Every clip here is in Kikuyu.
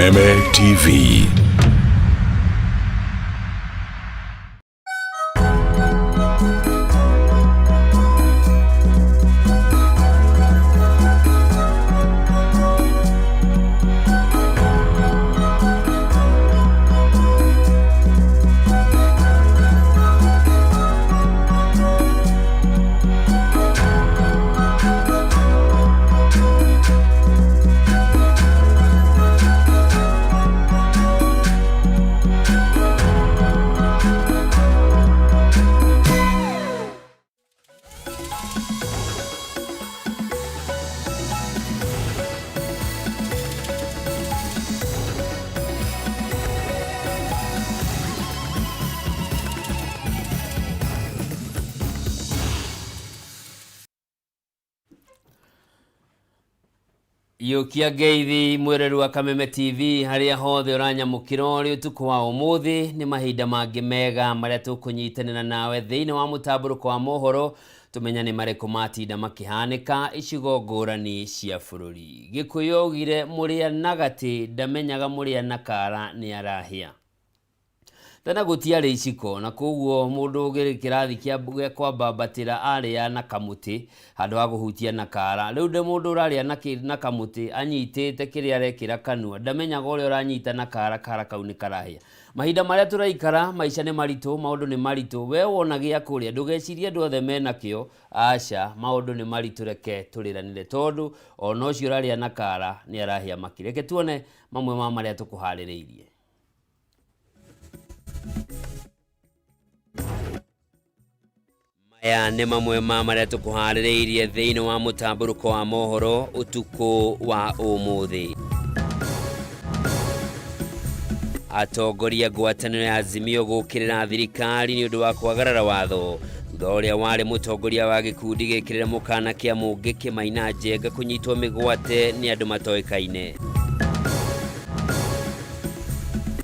Kameme TV. Yũkia ngeithi mwĩrori wa Kameme TV harĩa hothe ũranyamũkĩra ũrĩ ũtukũ wa ũmũthĩ. Nĩ mahinda mangĩ mega marĩa tũkũnyitanĩra nawe thĩinĩ wa mũtambũrũko wa mohoro, tũmenya nĩ marĩkũ matinda makĩhanĩka icigo ngũrani cia bũrũri. Gĩkũyũ augire mũrĩa na gatĩ ndamenyaga mũrĩa na kara nĩ arahĩa. Tene gũtiarĩ iciko, na koguo mũndũ ũgĩrĩ kĩrathi gĩa kwambambatĩra arĩa na kamũtĩ handũ ha kũhutia na kara. Rĩu ndĩ mũndũ ũrarĩa na kamũtĩ anyitĩte kĩrĩa arekĩra kanua, ndamenyaga ũrĩa ũranyita na kara, kara kau nĩ karahĩa. Mahinda marĩa tũraikara, maica nĩ maritũ, maũndũ nĩ maritũ. We wona gĩa kũrĩa ndũgecirie andũ othe menakĩo, aca, maũndũ nĩ maritũ, reke tũrĩranĩre tondũ ona ũcio ũrarĩa na kara nĩ arahĩa makĩria. Reke tuone mamwe ma marĩa tũkũharĩrĩirie. Maya nĩ mamwe ma marĩa tũkũharĩrĩirie thĩinĩ wa mũtambũrũko wa mohoro ũtukũ wa ũmũthĩ. Atongoria ngwatanĩro ya Azimio gũkĩrĩra thirikari nĩ ũndũ wa kwagarara watho thutha ũrĩa warĩ mũtongoria wa gĩkundi gĩkĩrĩre mũkana kĩa Mũngĩkĩ Maina Njenga kũnyitwo mĩgwate nĩ andũ matoĩkaine.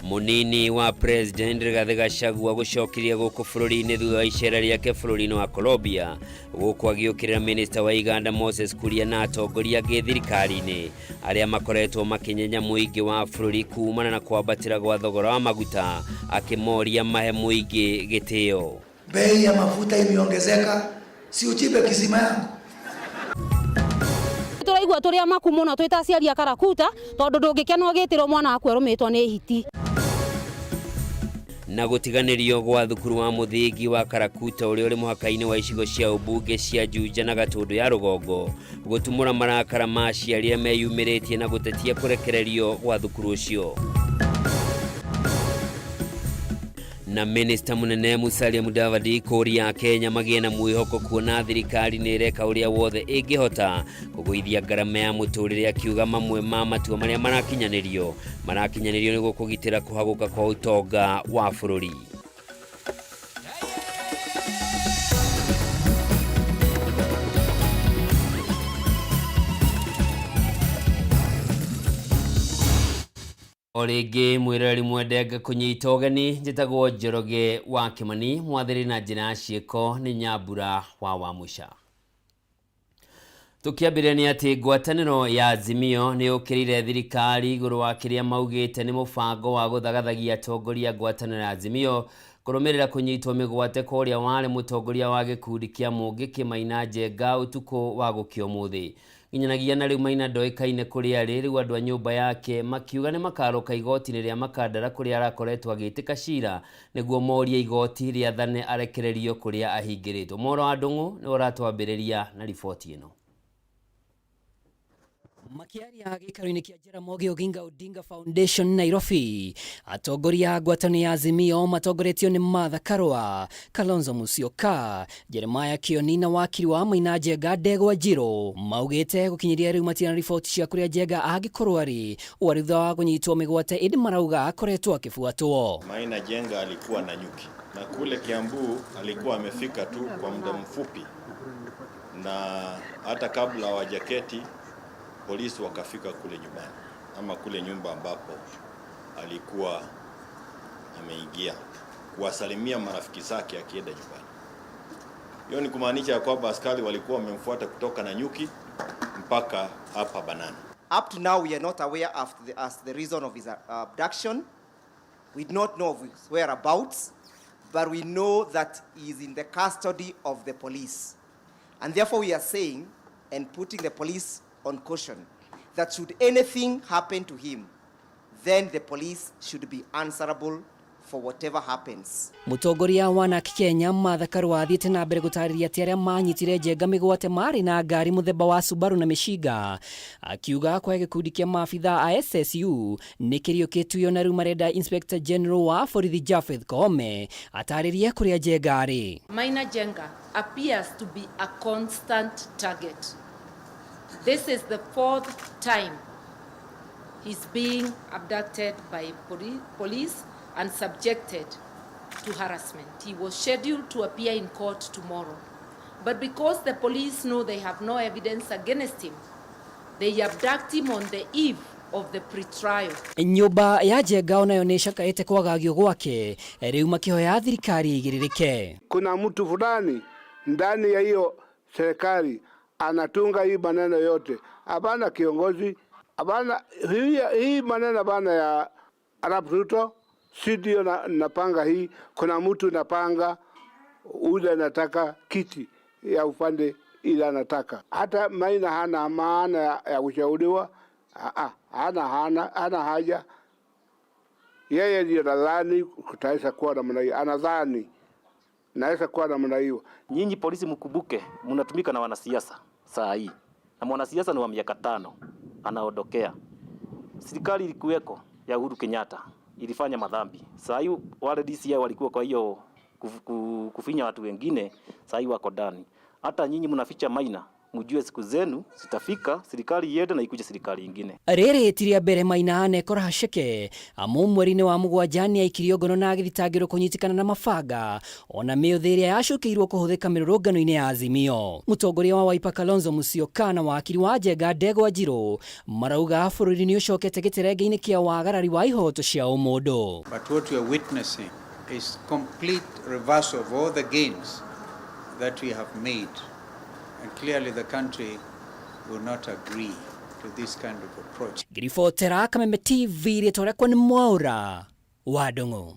Munini wa President Rigathi Gachagua gũcokirie gũkũ bũrũri-inĩ thutha wa icera rĩake bũrũri-inĩ wa Colombia, gũkũ agĩũkĩrĩra Minister wa Uganda Moses Kuria na atongoria angĩ thirikari-inĩ arĩa makoretwo makĩnyenya mũingĩ wa bũrũri kumana na kwambatĩra gwa thogora wa maguta, akĩmoria mahe mũingĩ gĩtĩo. Bei ya mafuta imeongezeka, si uchimbe kisima yangu. Tũraigua tũrĩ amaku mũno twĩ ta aciari a Karakuta, tondũ ndũngĩkena ũgĩtĩrwo mwana waku arũmĩtwo nĩ hiti. Na gũtiganĩrio gwa thukuru wa mũthingi wa Karakuta ũrĩa ũrĩ mũhaka-inĩ wa icigo cia ũmbunge cia Juja na Gatũndũ ya rũgongo gũtumũra marakara ma aciari arĩa meyumĩrĩtie na gũtetia kũrekererio gwa thukuru ũcio. Na Minister mũnene Musalia Mudavadi kũria Kenya magĩe na mwĩhoko kuona thirikari nĩ ĩreka ũrĩa wothe ĩngĩhota kũgũithia ngarama ya mũtũrĩre, akiuga mamwe ma matua marĩa marakinyanĩrio nĩguo kũgitĩra kũhagũka kwa ũtonga wa bũrũri. O rĩngĩ mwĩroreri mwende kũnyita ũgeni, njĩtagwo Njoroge wa Kĩmani, mwathĩrĩ na njĩra ya ciĩko nĩ Nyambura wa Wamũca. Tũkĩambĩrĩria nĩ atĩ ngwatanĩro ya Azimio nĩ yũkĩrĩire thirikari igũrũ wa kĩrĩa maugĩte nĩ mũbango wa gũthagathagia atongoria ngwatanĩro ya Azimio kũrũmĩrĩra kũnyitwo mĩgwate kwa ũrĩa warĩ mũtongoria wa gĩkundi kĩa Mũngĩkĩ Maina Njenga ũtukũ wa gũkĩa ũmũthĩ. Nginyanagia na rĩu Maina ndoĩkaine kũrĩa arĩ, rĩu andũ a nyũmba yake makiuga nĩ makarũka igoti-inĩ rĩa Makandara kũrĩa arakoretwo agĩtĩka cira nĩguo morie igoti rĩathane arekererio kũrĩa ahingĩrĩtwo. Moro wa Ndung'u nĩwe ũratwambĩrĩria na riboti ĩno. Makiaria gĩikaro-inĩ kĩa Jaramogi Oginga Odinga Foundation Nairobi, atongoria a ngwatanĩro ya Azimio matongoretio nĩ Martha Karua, Kalonzo Musyoka, Jeremiah Kioni na wakiri wa Maina Njenga Ndegwa Njiru maugĩte gũkinyĩria rĩu matirĩ na riboti cia kũrĩa Njenga angĩkorwo arĩ warĩ thutha wa kũnyitwo mĩgwate, ĩndĩ marauga akoretwo akĩbuatwo. Maina Njenga alikuwa Nanyuki na kule Kiambu alikuwa amefika tu kwa muda mfupi, na hata kabla hawajaketi polisi wakafika kule nyumbani ama kule nyumba ambapo alikuwa ameingia kuwasalimia marafiki zake akienda nyumbani. Hiyo ni kumaanisha ya kwamba askari walikuwa wamemfuata kutoka Nanyuki mpaka hapa Banana. Up to now, we are not aware of the reason of his abduction. We do not know of his whereabouts, but we know that he is in the custody of the police. And therefore we are saying and putting the police on caution that should anything happen to him, then the police should be answerable for whatever happens. Mutongoria wa NARC Kenya Martha Karua athiĩte na mbere gũtarĩria atĩ arĩa manyitire Njenga mĩgwate marĩ na ngari mũthemba wa Subaru na mĩcinga, akiuga kwa gĩkundi kĩa maabitha a SSU nĩ kĩriũkĩtio na rĩu marenda Inspector General wa borithi Japheth Koome atarĩrie kũrĩa Njenga arĩ. Maina Njenga appears to be a constant target. This is the fourth time he's being abducted by police and subjected to harassment. He was scheduled to appear in court tomorrow. But because the police know they have no evidence against him, they abduct him on the eve of the pre-trial. Nyũmba ya Njenga onayo nĩ ĩcakaĩte kwagagio gwake, rĩu makĩhoya thirikari ĩgĩrĩrĩke. Kuna mtu fulani ndani ya hiyo serikali anatunga hii maneno yote. Hapana kiongozi, hapana hii maneno hapana ya Arap Ruto. Si ndio napanga hii, kuna mtu napanga ule anataka kiti ya upande ile anataka. Hata Maina hana maana ya kushauriwa, hana haja. Yeye ndio nadhani kutaweza kuwa namna hiyo, anadhani naweza kuwa namna hiyo. Nyinyi polisi mkumbuke, mnatumika na wanasiasa saa hii. Na mwanasiasa ni wa miaka 5 anaondokea. Serikali ilikuweko ya Uhuru Kenyatta ilifanya madhambi. Saa hii wale DCI walikuwa kwa hiyo kufinya watu wengine, saa hii wako ndani. Hata nyinyi mnaficha Maina, mjue siku zenu zitafika, serikali iende na ikuje serikali nyingine. Rĩrĩ ti rĩa mbere Maina anekora haceke, amu mweri-inĩ wa mũgwanja nĩ aikirio ngono na agĩthitangĩrwo kũnyitĩkana na mabanga ona mĩũthĩ ĩrĩa yacũkĩirwo kũhũthĩka mĩrũrũngano-inĩ ya Azimio. Mũtongoria wa Wiper Kalonzo Musyoka na wakiri wa Njenga Ndegwa Njiru marauga bũrũri nĩ ũcokete gĩterenge-inĩ kĩa wagarari wa ihoto cia ũmũndũ. But what we are witnessing is complete reversal of all the gains that we have made. And clearly the country will not agree to this kind of approach. Ngiribotera Kameme TV, rĩtwa rĩakwa nĩ Mwaura wa Ndung'u.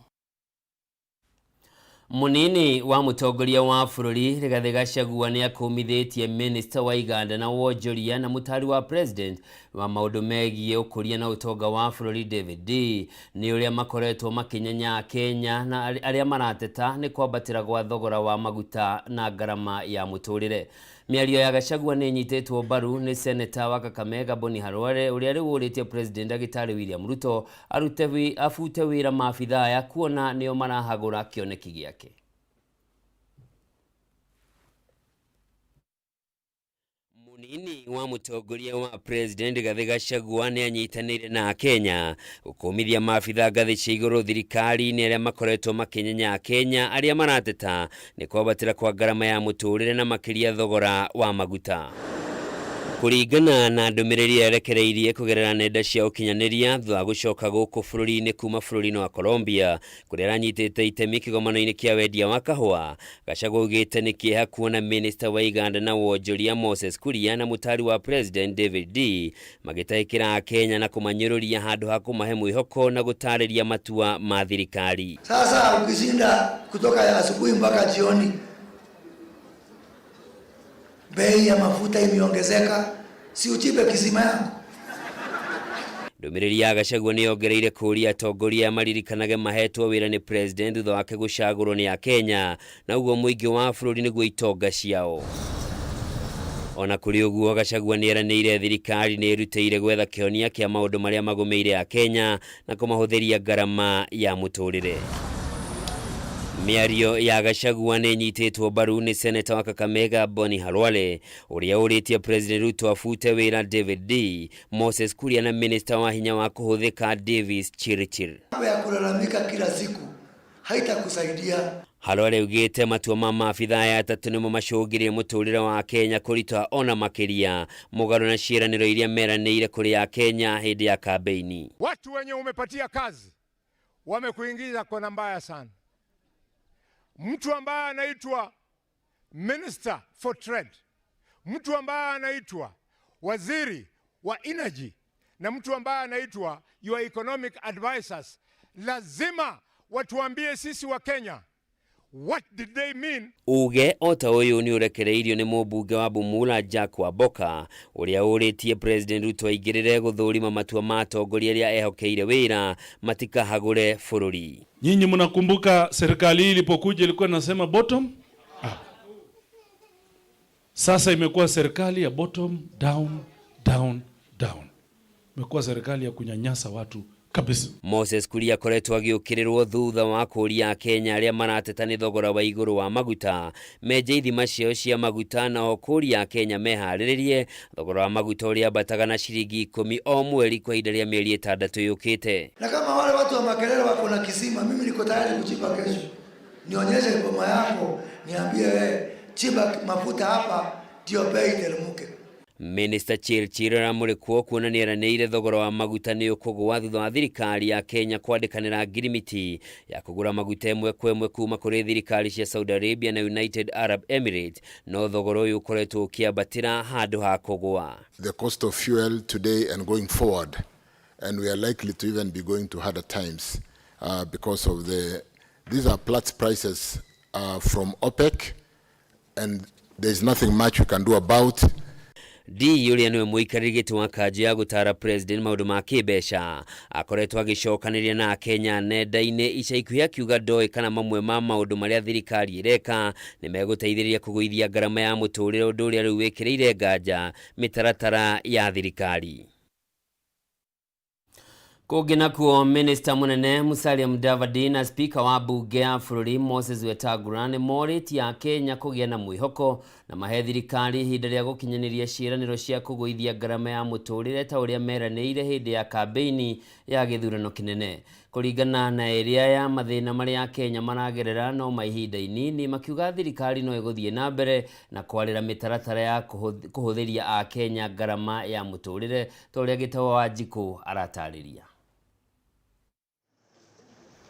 Munini wa mutongoria wa bũrũri Rigathi Gachagua nĩ akũmithĩtie minister wa Uganda na wonjoria na mũtari wa president wa maũndũ megiĩ ũkũria na ũtonga wa bũrũri David D nĩ ũrĩa makoretwo makĩnyenya Kenya na arĩa marateta nĩ kwambatĩra gwa thogora wa maguta na ngarama ya mũtũrĩre. Mĩario ya Gachagua nĩ ĩnyitĩtwo mbaru nĩ seneta wa Kakamega Boni Khalwale ũrĩa rĩu ũrĩtie president ndagĩtarĩ William Ruto abute wĩra maabithaa ya kuona nĩo marahagũra kĩoneki gĩake. Munini wa mutongoria wa president Rigathi Gachagua nĩ anyitanĩire na Kenya gũkũmithia maabithaa ngathĩ cia igũrũ thirikari-inĩ arĩa makoretwo makĩnyenya Kenya arĩa marateta nĩ kwambatĩra kwa ngarama ya mũtũrĩre na makĩria thogora wa maguta. Kũringana na ndũmĩrĩri yerekereirie kũgerera nenda cia ũkinyanĩria thutha wa gũcoka gũkũ bũrũri-inĩ kuma bũrũri-inĩ wa Colombia kũrĩa aranyitĩte itemi kĩgomano-inĩ kĩa wendia wa kahũa, Gachagua augĩte nĩ kĩeha kuona minister wa Uganda na wonjoria Moses Kuria na mũtari wa president David D magĩtahĩkĩra Kenya na kũmanyũrũria handũ ha kũmahe mwĩhoko na gũtarĩria matua ma thirikari. Sasa ukishinda kutoka asubuhi mpaka jioni, bei ya mafuta imeongezeka, si uchibe kisima yangu. Ndũmĩrĩri ya Gachagua nĩ yongereire kũũria atongoria maririkanage mahetwo wĩra nĩ president thutha wake gũcagũrwo nĩ Akenya na ũguo mũingĩ wa bũrũri nĩguo itonga ciao. Ona kũrĩ ũguo Gachagua nĩ eranĩire thirikari nĩ ĩrutĩire gwetha kĩhonia kĩa maũndũ marĩa magũmĩire Akenya na kũmahũthĩria ngarama ya mũtũrĩre. Mĩario ya Gachagua nĩ ĩnyitĩtwo mbaru nĩ seneta wa Kakamega Boni Khalwale ũrĩa ũrĩtie President Ruto abute wĩra David D, Moses Kuria na minister wa hinya wa kũhũthĩka Davis Chirchir. Ya kulalamika kila siku haitakusaidia. Khalwale augĩte matua ma maabithaa aya atatũ nĩmo macũngĩrĩrie mũtũrĩre wa Kenya kũritũha ona makĩria mũgarũ na ciĩranĩro iria meranĩire kũrĩ Akenya hĩndĩ ya kambeini. Watu wenye umepatia kazi wamekuingiza kona mbaya sana. Mtu ambaye anaitwa Minister for Trade, mtu ambaye anaitwa Waziri wa Energy na mtu ambaye anaitwa your economic advisors, lazima watuambie sisi wa Kenya what did they mean. Uge o ta ũyũ nĩ ũrekereirio nĩ mũmbunge wa Bumula Jack Wamboka ũrĩa ũrĩtie President Ruto aingĩrĩre gũthũrima matua ma atongoria arĩa ehokeire wĩra matikahagũre bũrũri. Nyinyi mnakumbuka serikali hii ilipokuja ilikuwa inasema bottom up. Sasa imekuwa serikali ya bottom down down down. Imekuwa serikali ya kunyanyasa watu kabisa. Moses Kuria akoretwo agĩũkĩrĩrwo thutha wa kũũria Akenya arĩa marateta nĩ thogora wa igũrũ wa maguta menje ithima ciao cia maguta na o kũũria Akenya meharĩrĩrie thogora wa maguta ũrĩa ambataga na ciringi 10 o mweri kwa ihinda rĩa mĩeri 6 yũkĩte. Na kama wale watu wa makelele wako na kisima, mimi niko tayari kuchimba kesho. Nionyeshe boma yako, niambie wewe chimba mafuta hapa ndio bei iteremke. Minister Chirchir aramũrĩkwo kuona nĩeranĩire thogora wa maguta nĩ ũkũgũa thutha wa thirikari ya Kenya kwandĩkanĩra ngirimiti ya kũgũra maguta ĩmwe kwa ĩmwe kuma kũrĩ thirikari cia Saudi Arabia na United Arab Emirates, no thogora ũyũ ũkoretwo ũkĩambatĩra handũ ha kũgũa. The cost of fuel today and going forward, and we are likely to even be going to harder times because of these are Platts prices from OPEC, and there's nothing much we can do about. D ũrĩa nĩwe mũikarĩri gĩtĩ wa kanjũ ya gũtara president maũndũ ma kĩmbeca akoretwo agĩcokanĩria na Akenya nenda-inĩ ica ikuhĩ akiuga ndoĩ kana mamwe ma maũndũ marĩa thirikari ĩreka nĩ megũteithĩrĩria kũgũithia ngarama ya mũtũrĩre, ũndũ ũrĩa rĩu wĩkĩrĩire nganja mĩtaratara ya thirikari. Kũngĩ nakuo, Minister mũnene Musalia Mudavadi na Speaker wa mbunge ya bũrũri Moses Wetangula nĩ morĩtie Akenya kũgĩa na mwĩhoko na mahe thirikari ihinda rĩa gũkinyanĩria ciĩranĩro cia kũgũithia ngarama ya mũtũrĩre ta ũrĩa meranĩire hĩndĩ ya kambĩini ya gĩthurano kĩnene. Kũringana na ĩrĩa ya mathĩna marĩa Akenya maragerera no ma ihinda inini, makiuga thirikari no ĩgũthiĩ na mbere na kwarĩra mĩtaratara ya kũhũthĩria Akenya ngarama ya mũtũrĩre ta ũrĩa Gĩtaũ wa Wanjikũ aratarĩria.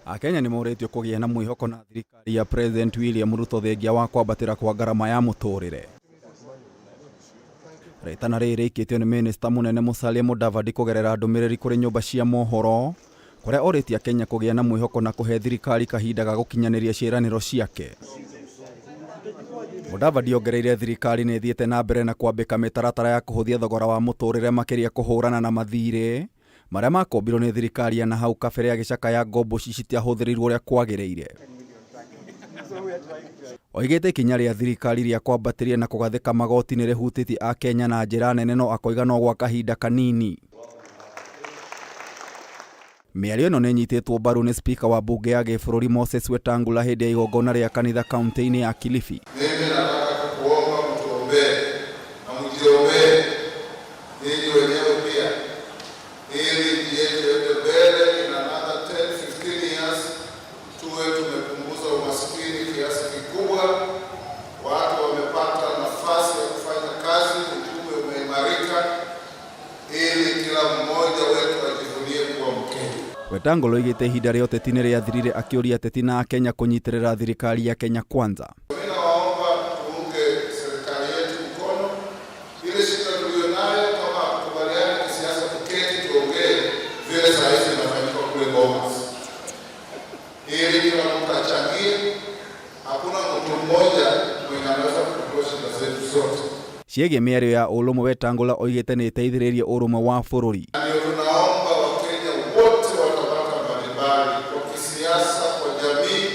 Akenya nĩ morĩtio kũgĩa na mwĩhoko na thirikari ya President William Ruto thengia wa kwambatĩra kwa ngarama ya mũtũrĩre. Rĩtana rĩrĩ rĩikĩtio nĩ Minister mũnene Musalia Mudavadi kũgerera ndũmĩrĩri kũrĩ nyũmba cia mohoro kũrĩa orĩtie Akenya kũgĩa na mwĩhoko na kũhe thirikari kahinda ga gũkinyanĩria ciĩranĩro ciake. Mudavadi ongereire thirikari nĩ ĩthiĩte na mbere na kwambĩka mĩtaratara ya kũhũthia thogora wa mũtũrĩre makĩria kũhũrana na mathirĩ marĩa makombirwo nĩ thirikari ya nahau kabere agĩcakaya ngombo citiahũthĩrirwo ũrĩa kwagĩrĩire. Oigĩte ikinya rĩa thirikari rĩa kwambatĩria na kũgathĩka magoti nĩ rĩhutĩtie Akenya na njĩra nene no akoiga no gwa kahinda kanini. Mĩario ĩno nĩ ĩnyitĩtwo mbaru nĩ Spika wa mbunge ya gĩbũrũri Moses Wetangula hĩndĩ ya igongona rĩa kanitha kaunti-inĩ ya Kilifi. Mimi nataka kukuomba mtuombee na mjiombee ninyi wenyewe pia ili nchi yetu iende mbele. In another 10-15 years tuwe tumepunguza umaskini kiasi kikubwa, watu wamepata nafasi ya kufanya kazi, uchumi umeimarika, ili kila mmoja wetu ajivunie kuwa Mkenya. Wetangula oigĩte ihinda rĩa ũteti nĩ rĩathirire akĩũria ateti na Akenya kũnyitĩrĩra thirikari ya Kenya Kwanza. Mimi nawaomba tuunge serikali yetu mkono. Ile shida tulionayo, kama hatukubaliani kisiasa, tuketi tuongee vile saa hizi inafanyika kule Bomas, ili kila mtu achangie. Hakuna mtu mmoja mwenye anaweza kutatua shida zetu zote. Ciĩgiĩ mĩario ya ũrũmwe Wetangula oigĩte nĩ ĩteithĩrĩirie ũrũmwe wa bũrũri. Ndio tunaomba Wakenya wote wa tabaka mbalimbali, kwa kisiasa, kwa jamii,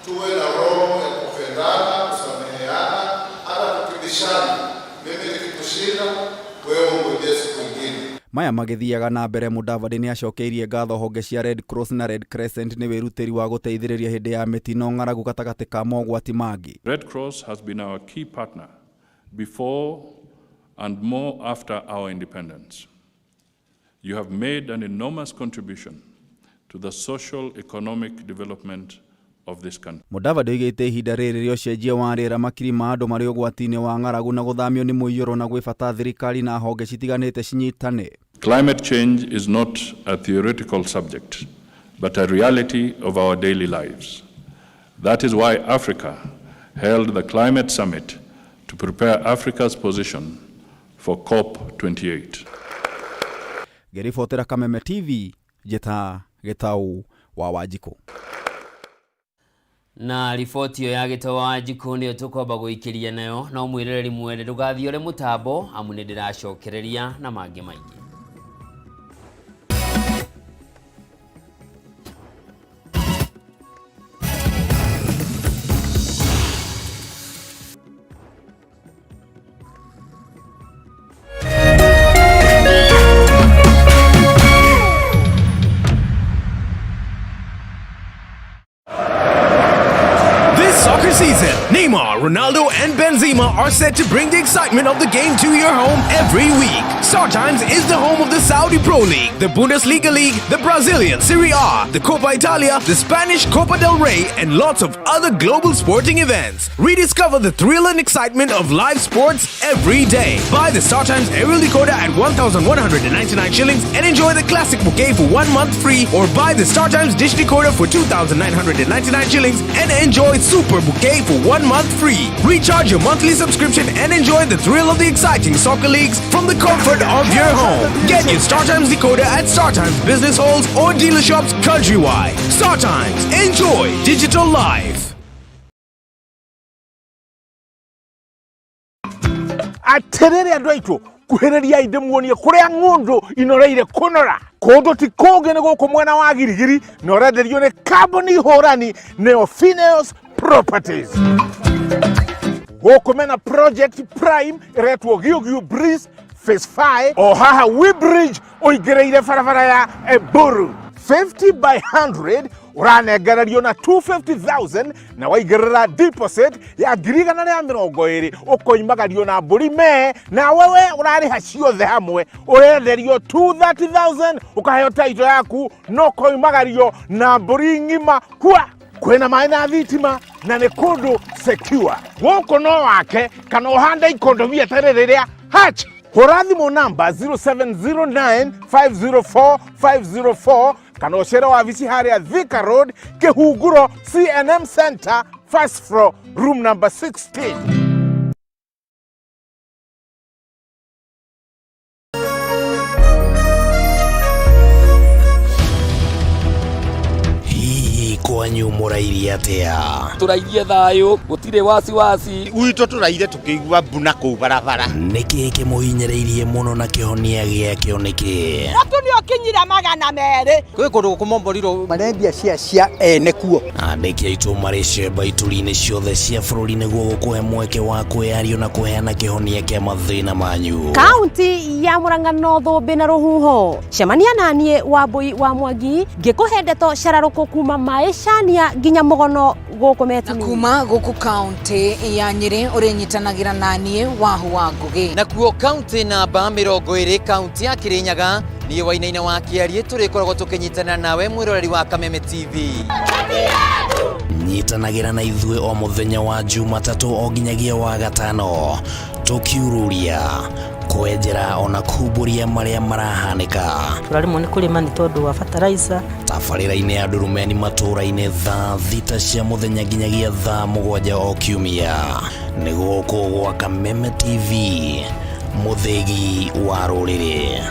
tuwe na roho ya kupendana, kusameheana, hata tukibishana. Mimi nikikushinda, wewe ungojee siku nyingine. Maya magĩthiaga na mbere Mudavadi nĩ acokeirie ngatho honge cia Red Cross na Red Crescent nĩ wĩrutĩri wa gũteithĩrĩria hĩndĩ ya mĩtino, ng'aragu gatagatĩ ka mogwati mangĩ. Red Cross has been our key partner before and more after our independence. You have made an enormous contribution to the social economic development of this country. Mudavadi oigĩte ihinda rĩrĩ rĩa ũcenjia wa rĩera makiri ma andũ marĩ ũgwati-inĩ wa ng'aragu na gũthamio nĩ mũiyũro na gwĩ bata thirikari na honge citiganĩte cinyitane. Climate change is not a theoretical subject, but a reality of our daily lives. That is why Africa held the Climate Summit to prepare Africa's position for COP28. Ngĩribotera Kameme TV, njĩta Gĩtau wa Wanjikũ. Na riboti ĩyo ya Gĩtau wa Wanjikũ nĩyo tũkwamba gũikĩria nayo, no mwĩroreri mwene ndũgathiore mũtambo amu nĩ ndĩracokereria na mangĩ maingĩ. This soccer season, Neymar, Ronaldo, and Benzema are set to bring the excitement of the game to your home every week. StarTimes is the home of the Saudi Pro League, the Bundesliga League, the Brazilian Serie A, the Copa Italia, the Spanish Copa del Rey, and lots of other global sporting events. Rediscover the thrill and excitement of live sports every day. Buy the StarTimes aerial decoder at 1,199 shillings and enjoy the classic bouquet for 1 month free, or buy the StarTimes dish decoder for 2,999 shillings and enjoy Super Bouquet for 1 month free. Recharge your monthly subscription and enjoy the thrill of the exciting soccer leagues from the comfort of your home. Get your StarTimes decoder at StarTimes business halls or dealer shops countrywide. StarTimes, enjoy digital life. Atiriri andu aitu, kuhiriria ndĩmuonie kũrĩa ng'ũndũ inoreire kũnora. Kũndũ ti kũngĩ nĩ gũkũ mwena wa Girigiri, na ũrenderio nĩ kambuni hũrani nĩyo Phineas Properties. Gũkũ mena Project Prime ĩretwo Giũgiũ Breeze Phase 5 o haha Weybridge ũingĩrĩire barabara ya Eburu. 50 by 100 ũranengererio na 250,000 na waigĩrĩra deposit ya 120,000 ũkoimagario na mbũri me na wewe ũrarĩha ciothe hamwe ũrenderio 230,000 ũkaheo title yaku no ũkoimagario na mbũri ng'ima kwa kwĩna maĩ na thitima na nĩ kũndũ secure. Gũkũ no wake kana ũhande ikondobia ta rĩrĩ rĩa hatch. Hũra thimũ namba 0709 504 504 kana ũcere wabici harĩa Thika Road, Kĩhunguro, CNM Center, first floor, room number 16. Hihi kwanyu mũrairie atĩa? Tũrairie thayũ, gũtirĩ wasiwasi. Gwitũ tũraire tũkĩigua mbuna kũu barabara. Nĩkĩ kĩmũhinyĩrĩirie mũno na kĩhonia gĩakĩo nĩkĩ? Mũtu nĩ ũkinyire 200. Kwĩ kũndũ gũkũmomborirwo marendia cia cia ene kuo. Andĩki aitũ marĩ cemba ituri-inĩ ciothe cia bũrũri nĩguo gũkũhe mweke wa kwĩyario na kũheana kĩhonia kĩa mathĩna manyu. Kaunti ya Murang'a no thũmbĩ na rũhuho. Cemania naniĩ Wambui wa Mwangi ngĩkũhe ndeto cararũkũ kuma maĩcania nginya mũgono gũkũ Metini. Kuma gũkũ kaunti ya Nyĩrĩ ũrĩnyitanagĩra naniĩ Wahu wa Ngũgĩ. Nakuo kaunti namba 20 kaunti ya Kĩrĩnyaga niĩ Wainaina wa Kĩariĩ tũrĩkoragwo tũkĩnyitana nawe mwĩroreri wa Kameme TV. Nyitanagĩra na ithuĩ o mũthenya wa Jumatatũ o nginyagia wa gatano tũkiururia kwenjera ona kumbũria marĩa marahanĩka. Tũraremwo nĩ kũrĩma nĩ tondũ wa fertilizer. Tabarĩra-inĩ ya Ndurumeni matũũra-inĩ thaa 6 cia mũthenya nginyagia thaa 7 o kiumia. Nĩ gũkũ gwa Kameme TV, mũthĩgi wa rũrĩrĩ.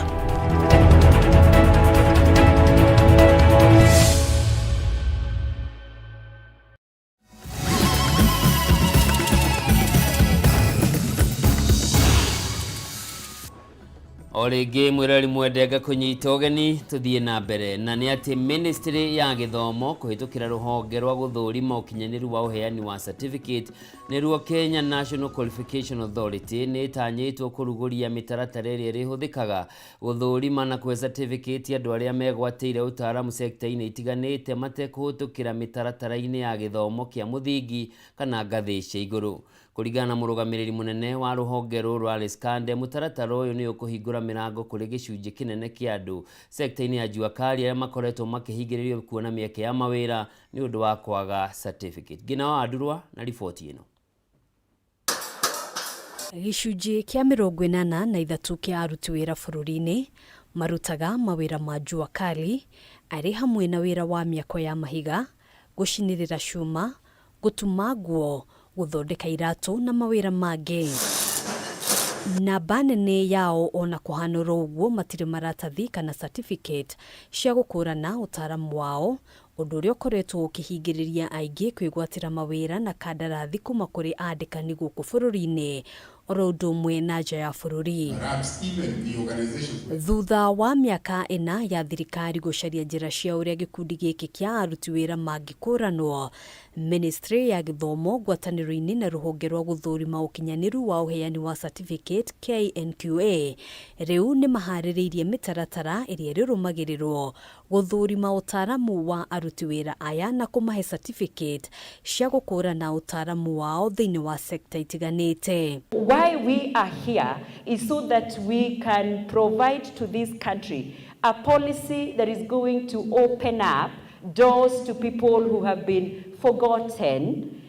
O rĩngĩ mwĩroreri mwende ngakũnyita ũgeni tũthiĩ na mbere na nĩ atĩ ministry ya gĩthomo kũhĩtũkĩra rũhonge rwa gũthũrima ũkinyanĩru wa ũheani wa certificate nĩruo Kenya National Qualification Authority nĩ ĩtanyĩtwo kũrugũria mĩtaratara ĩrĩa ĩrĩhũthĩkaga gũthũrima na kũhe certificate andũ arĩa megwatĩire ũtaaramu sekta-inĩ itiganĩte matekũhĩtũkĩra mĩtaratara-inĩ ya gĩthomo kĩa mũthingi kana ngathĩ cia igũrũ. Kũringana na mũrũgamĩrĩri mũnene wa rũhonge rũrũ Alice Kande, mũtaratara ũyũ nĩ ũkũhingũra mĩrango kũrĩ gĩcunjĩ kĩnene kĩa andũ sekta-inĩ ya jua kali arĩa makoretwo makĩhingĩrĩrio kuona mĩeke ya mawĩra nĩ ũndũ wa kwaga certificate. Ngina wa Andurwa na riboti ĩno. Gĩcunjĩ kĩa 83 kĩa aruti wĩra bũrũri-inĩ marutaga mawĩra ma jua kali arĩ hamwe na wĩra wa mĩako ya mahiga, gũcinĩrĩra cuma, gũtuma nguo, gũthondeka iratũ na mawĩra mangĩ. Namba nene yao ona kũhanũra ũguo matirĩ maratathi kana certificate cia gũkũrana ũtaaramu wao, ũndũ ũrĩa ũkoretwo ũkĩhingĩrĩria aingĩ kwĩgwatĩra mawĩra na kandarathi kuma kũrĩ andĩkani gũkũ bũrũri-inĩ oro ũndũ ũmwe na nja ya bũrũri. Thutha wa mĩaka ĩna ya thirikari gũcaria njĩra cia ũrĩa gĩkundi gĩkĩ kĩa aruti wĩra mangĩkũranwo, Ministry ya gĩthomo ngwatanĩro-inĩ na rũhonge rwa gũthũrima ũkinyanĩru wa ũheani wa certificate KNQA rĩu nĩ maharĩrĩirie mĩtaratara ĩrĩa ĩrĩrũmagĩrĩrwo gũthũrima ũtaaramu wa aruti wĩra aya na kũmahe certificate cia gũkũrana ũtaaramu wao thĩinĩ wa sekta itiganĩte. Why we are here is so that we can provide to this country a policy that is going to open up doors to people who have been forgotten,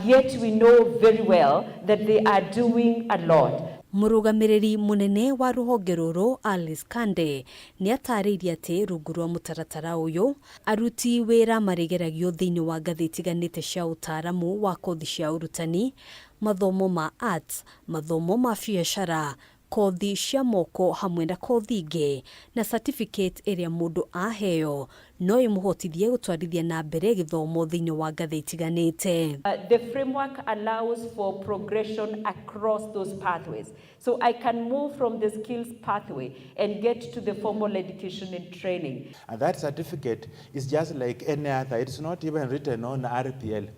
yet we know very well that they are doing a lot. Mũrũgamĩrĩri mũnene wa rũhonge rũrũ Alice Kande nĩ atarĩirie atĩ rungu rwa mũtaratara ũyũ aruti wĩra marĩgeragio thĩinĩ wa ngathĩ itiganĩte cia ũtaaramu wa kothi cia ũrutani, mathomo ma arts, mathomo ma biacara, kothi cia moko hamwe na kothi ingĩ, na certificate ĩrĩa mũndũ aheo no ĩmũhotithie gũtwarithia na mbere gĩthomo thĩinĩ wa ngathĩ itiganĩte. The framework allows for progression across those pathways. So I can move from the skills pathway and get to the formal education and training. And that certificate is just like any other. It's not even written on RPL.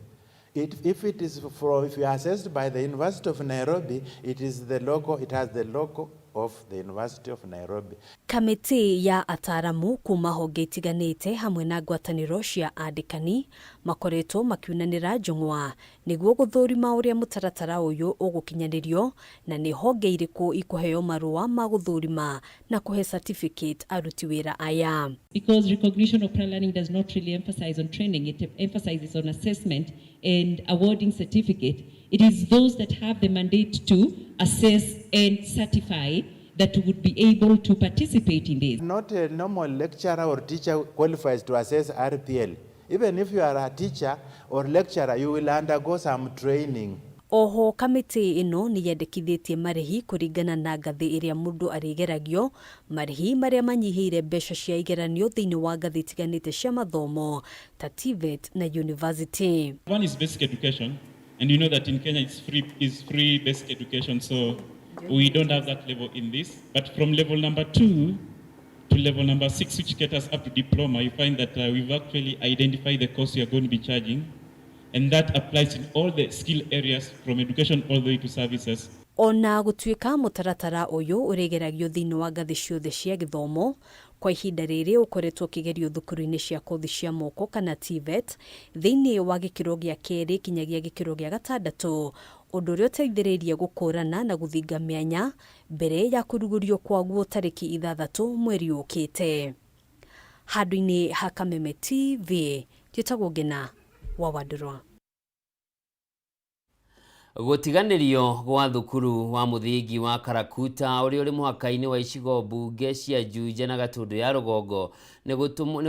If it is for, if you are assessed by the University of Nairobi, it is the logo, it has the logo of the University of Nairobi. Kamĩtĩ ya ataramu kuma honge itiganĩte hamwe na ngwatanĩro cia andĩkani makoretwo makiunanĩra njũng'wa nĩguo gũthũrima ũrĩa mũtaratara ũyũ ũgũkinyanĩrio na nĩ honge irĩkũ ikũheo marũa ma gũthũrima na kũhe certificate aruti wĩra aya. Because recognition of prior learning does not really emphasize on training, it emphasizes on assessment and awarding certificate. It is those that have the mandate to assess and certify that would be able to participate in this. Not a normal lecturer or teacher qualifies to assess RPL. Even if you are a teacher or lecturer, you will undergo some training. Oho kamĩtĩ ĩno nĩ yendekithĩtie marĩhi kũringana na ngathĩ ĩrĩa mũndũ arĩgeragio, marĩhi marĩa manyihĩire mbeca cia igeranio thĩinĩ wa ngathĩ itiganĩte cia mathomo ta TVET na university. One is basic education, and you know that in Kenya it's free, is free basic education, so we don't have that level in this. But from level number 2 to level number 6, which gets us up to diploma, you find that we've actually identified the cost we are going to be charging, and that applies in all the skill areas from education all the way to services. Ona gũtuĩka mũtaratara ũyũ ũrĩgeragio thĩinĩ wa ngathĩ ciothe cia gĩthomo, kwa ihinda rĩrĩ ũkoretwo ũkĩgerio thukuru-inĩ cia kothi cia moko kana TVET thĩinĩ wa gĩkĩro gĩa kerĩ kinyagia gĩkĩro gĩa gatandatũ, ũndũ ũrĩa ũteithĩrĩirie gũkũrana na gũthinga mĩanya mbere ya kũrugũrio kwaguo tarĩki 6 mweri ũkĩte. Handũ-inĩ ha Kameme TV, njĩtagwo Ngena wa Wandũrwa. Gũtiganĩrio gwa thukuru wa mũthingi wa Karakuta ũrĩa ũrĩ mũhaka-inĩ wa icigo mbunge cia Juja na Gatũndũ ya rũgongo nĩ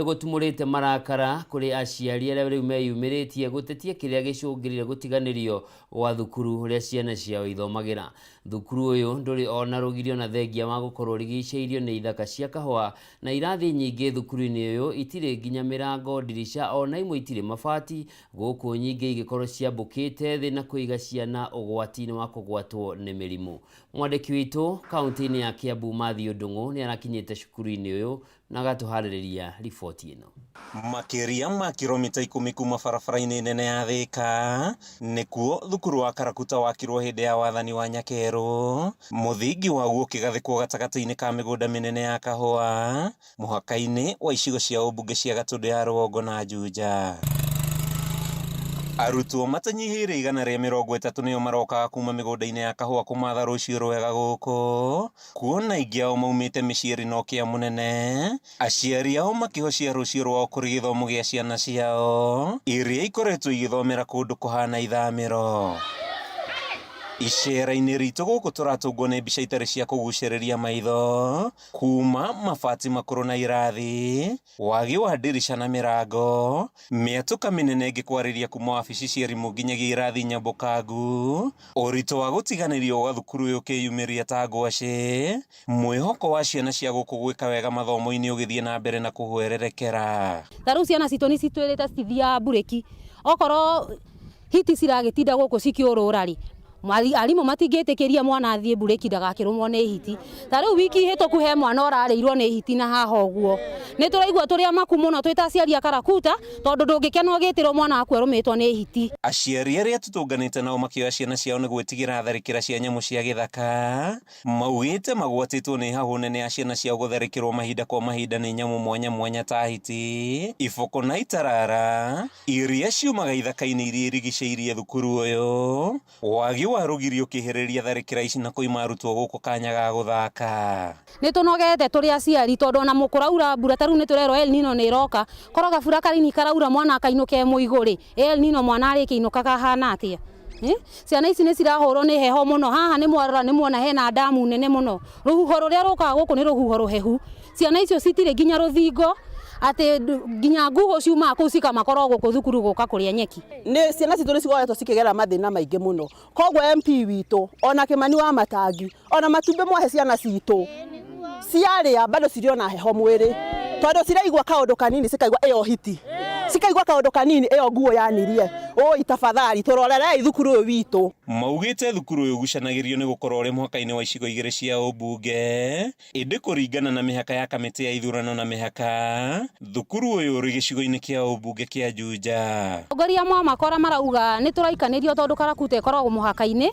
gũtumũrĩte marakara kũrĩ aciari arĩa rĩu meyumĩrĩtie gũtetia kĩrĩa gĩcũngĩrire gũtiganĩrio gwa thukuru ũrĩa ciana ciao ithomagĩra. Thukuru ũyũ ndũrĩ ona rũgirio na thengia wa gũkorwo ũrigicĩirio nĩ ithaka cia kahũa na irathi nyingĩ thukuru-inĩ ũyũ itirĩ nginya mĩrango, ndirica ona imwe itirĩ mabati, gũkũ nyingĩ igĩkorwo ciambũkĩte thĩ na kũiga ciana ũgwati-inĩ wa kũgwatwo nĩ mĩrimũ. Mwandĩki witũ kaunti-inĩ ya Kiambu Matthew Ndung'u nĩ arakinyĩte cukuru-inĩ ũyũ na agatuharĩrĩria riboti ĩno. Makĩria ma kilomita 10 kuma barabara-inĩ nene ya Thika nĩkuo thukuru wa Karakuta wakirwo hĩndĩ ya wathani wa Nyakerũ, mũthingi waguo ũkĩgathĩkwo gatagatĩ-inĩ ka mĩgũnda mĩnene ya kahũa mũhaka-inĩ wa icigo cia ũmbunge cia Gatũndũ ya rũgongo na Juja. Arutwo matanyihĩire 130 nĩo marokaga kuma mĩgũnda-inĩ ya kahũa kũmatha rũciũ rwega gũkũ, kuona aingĩ ao maumĩte mĩciĩ ĩrĩ na ũkĩa mũnene, aciari ao makĩhocia rũciũ rwao kũrĩ gĩthomo gĩa ciana ciao iria ikoretwo igĩthomera kũndũ kũhana ithamĩro. Icera-inĩ ritũ gũkũ tũratũngwo nĩ mbica itarĩ cia kũgucĩrĩria maitho kuma mabati makũrũ na irathi, wagi wa ndirica na mĩrango, mĩatũka mĩnene ĩngĩkwarĩria kuma wabici cia arimũ nginyagia irathi nyambũkangu, ũritũ wa gũtiganĩrio gwa thukuru ũyũ ũkĩyumĩria ta ngwacĩ, mwĩhoko wa ciana cia gũkũ gwĩka wega mathomo-inĩ ũgĩthiĩ na mbere na kũhwererekera. Ta rĩu ciana citũ nĩ citwĩrĩte citithiaga mburĩki, okorwo hiti ciragĩtinda gũkũ cikĩũrũra rĩ, arimũ matingĩtĩkĩria mwana athiĩ mburĩki ndagakĩrũmwo nĩ hiti. Ta rĩu wiki hĩtũku he mwana ũrarĩirwo nĩ hiti na haha ũguo. Nĩ tũraigua tũrĩ amaku mũno twĩ ta aciari a Karakuta tondũ ndũngĩkena ũgĩtĩrwo mwana waku arũmĩtwo nĩ hiti. Aciari arĩa tũtũnganĩte nao makĩoya ciana ciao nĩ gwĩtigĩra tharĩkĩra cia nyamũ cia gĩthaka, maugĩte magwatĩtwo nĩ hahũ nene ya ciana ciao gũtharĩkĩrwo mahinda kwa mahinda nĩ nyamũ mwanya mwanya ta hiti, iboko na itarara iria ciumaga ithaka-inĩ iria irigicĩirie thukuru ũyũ. Wagi wa rũgiri ũkĩhĩrĩria tharĩkĩra ici na kũima arutwo gũkũ kanya ga gũthaka. Nĩ tũnogete tũrĩ aciari tondũ ona kũraura mbura ta rĩu nĩ tũrerwo El Nino nĩ ĩroka, korwo gabura kanini karaura mwana akainũka e mũigũ rĩ, El Nino mwana arĩkĩinũkaga ahana atĩa? Ciana ici nĩ cirahũrwo nĩ heho mũno, haha nĩ mwarora nĩ muona hena ndamu nene mũno, rũhuho rũrĩa rũkaga gũkũ nĩ rũhuho rũhehu, ciana icio citirĩ nginya rũthingo atĩ nginya nguhũ ciumaga kũu cikamakorwo gũkũ thukuru gũka kũrĩa nyeki. Nĩ ciana citũ nĩ cikoretwo cikĩgera mathĩna maingĩ mũno, koguo MP witũ ona Kĩmani wa Matangi ona matumbĩ mwahe ciana citũ ciarĩa bado cirĩ ona heho mwĩrĩ, tondũ ciraigua kaũndũ kanini cikaigua ĩyo hiti, cikaigua kaũndũ kanini ĩyo nguo yanirie, oi tafadhali tũrorerei thukuru ũyũ witũ. Maugĩte thukuru ũyũ ũgucanagĩrio nĩ gũkorwo ũrĩ mũhaka-inĩ wa icigo igĩrĩ cia ũmbunge, ĩndĩ kũringana na mĩhaka ya kamĩtĩ ya ithurano na mĩhaka, thukuru ũyũ ũrĩ gĩcigo-inĩ kĩa ũmbunge kĩa Juja. Atongoria mwamakora marauga nĩ tũraikanĩrio tondũ Karakuta ĩkoragwo mũhaka-inĩ,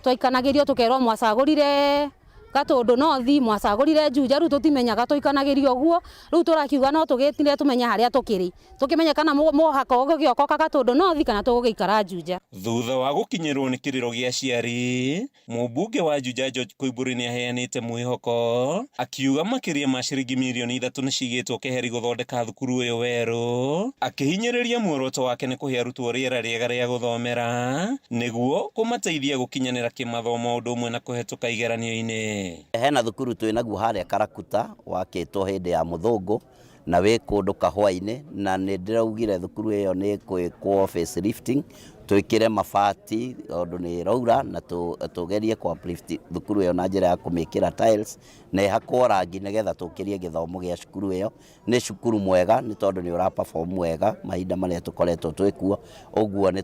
twaikanagĩrio tũkerwo mwacagũrire Gatũndũ North, mwacagũrire Juja, rĩu tũtimenyaga tũikanagĩrio ũguo, rĩu tũrakiuga no tũgĩtire tũmenye harĩa tũkĩrĩ, tũkĩmenye kana mũhaka ũgũgĩokoka Gatũndũ North kana tũgũgĩikara Juja. Thutha wa gũkinyĩrwo nĩ kĩrĩro gĩa aciari, mũmbunge wa Juja George Koimbũri nĩ aheanĩte mwĩhoko akiuga makĩria ma ciringi mirioni 3 nĩ cigĩtwo keheri gũthondeka thukuru ũyũ werũ, akĩhinyĩrĩria muoroto wake nĩ kũhe arutwo rĩera rĩega rĩa gũthomera nĩguo kũmateithia gũkinyanĩra kĩmathomo ũndũ ũmwe na kũhetũka igeranio-inĩ. Hena thukuru twĩ naguo harĩa Karakuta wakĩtwo hĩndĩ ya mũthũngũ na wĩ kũndũ kahũa-inĩ, na nĩ ndĩraugire thukuru ĩyo nĩ ĩkwĩkwo facelifting, twĩkĩre mabati tondũ nĩ ĩraura na tũgerie kũ uplift thukuru ĩyo na njĩra ya kũmĩkĩra tiles na ĩhakwo rangi nĩgetha tũkĩrie gĩthomo gĩa cukuru ĩyo. Nĩ cukuru mwega nĩ tondũ nĩ ũra perform wega mahinda marĩa tũkoretwo twĩ kuo, ũguo nĩ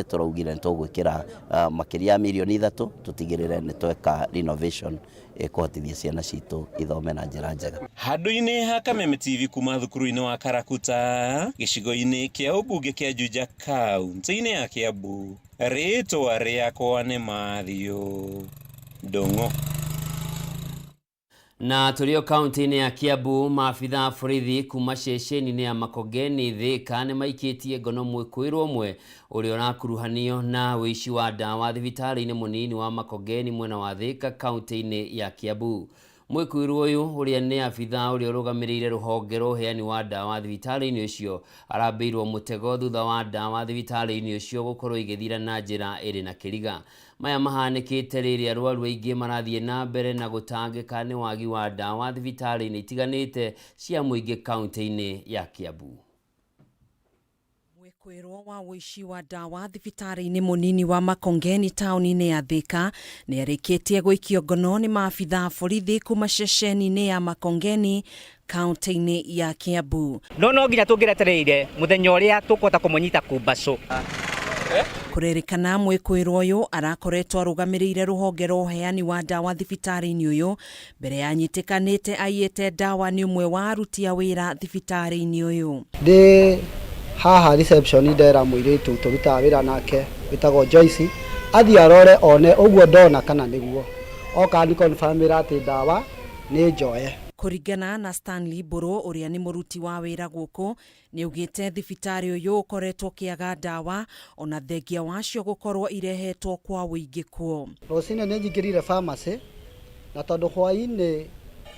tũraugire nĩ tũgwĩkĩra makĩria ya mirioni 3 tũtigĩrĩre nĩ tweka renovation ĩkũhotithia ciana citũ ithome na njĩra njega. Handũ-inĩ ha Kameme TV kuma thukuru-inĩ wa Karakuta gĩcigo-inĩ kĩa ũmbunge kĩa Juja kaunti-inĩ ya Kiambu, rĩtwa rĩakwa nĩ Matthew Ndung'u. Na tũrĩ o kaunti-inĩ ya Kiambu, maabitha a borithi kuma ceceni-inĩ ya Makongeni Thika nĩ maikĩtie ngono mwĩkũĩrwo ũmwe ũrĩa ũrakuruhanio na ũici wa ndawa thibitarĩ-inĩ mũnini wa Makongeni mwena wa Thika kaunti-inĩ ya Kiambu. Mwĩkũĩrwo ũyũ ũrĩa nĩ abitha ũrĩa ũrũgamĩrĩire rũhonge rwa ũheani wa ndawa thibitarĩ-inĩ ũcio arambĩirwo mũtego thutha wa ndawa thibitarĩ-inĩ ũcio gũkorwo igĩthira na njĩra ĩrĩ na kĩriga. Maya mahanĩkĩte rĩrĩa arwaru aingĩ marathiĩ na mbere na gũtangĩka nĩ wagi wa ndawa thibitarĩ-inĩ itiganĩte cia mũingĩ kaunti-inĩ ya Kiambu. Mwĩkũĩrwo wa ũici wa ndawa thibitarĩ-inĩ mũnini wa Makongeni taũni-inĩ ya Thika nĩ arĩkĩtie gũikio ngono nĩ maabitha a borithi kuma ceceni-inĩ ya Makongeni kaunti-inĩ ya Kiambu. No no nginya tũngĩretereire mũthenya ũrĩa tũkũhota kũmũnyita kumbacũ. Kũrerĩkana mwĩkũĩrwo ũyũ arakoretwo arũgamĩrĩire rũhonge rwa ũheani wa ndawa thibitarĩ-inĩ ũyũ mbere ya nyitĩkanĩte aiyĩte ndawa nĩ ũmwe wa aruti a wĩra thibitarĩ-inĩ ũyũ. Ndĩ haha reception ndera mũirĩtu tũrutaga wĩra nake wĩtagwo Joyce athiĩ arore one ũguo ndona kana nĩguo oka ni confirmĩra atĩ ndawa nĩ njoe. Kũringana na Stanley Mbũrũ ũrĩa nĩ mũruti wa wĩra gũkũ nĩaugĩte thibitarĩ ũyũ ũkoretwo ũkĩaga ndawa ona thengia wacio gũkorwo irehetwo kwa ũingĩ kuo. Rũcinĩ nĩ nyingĩrire pharmacy na tondũ hwaĩ-inĩ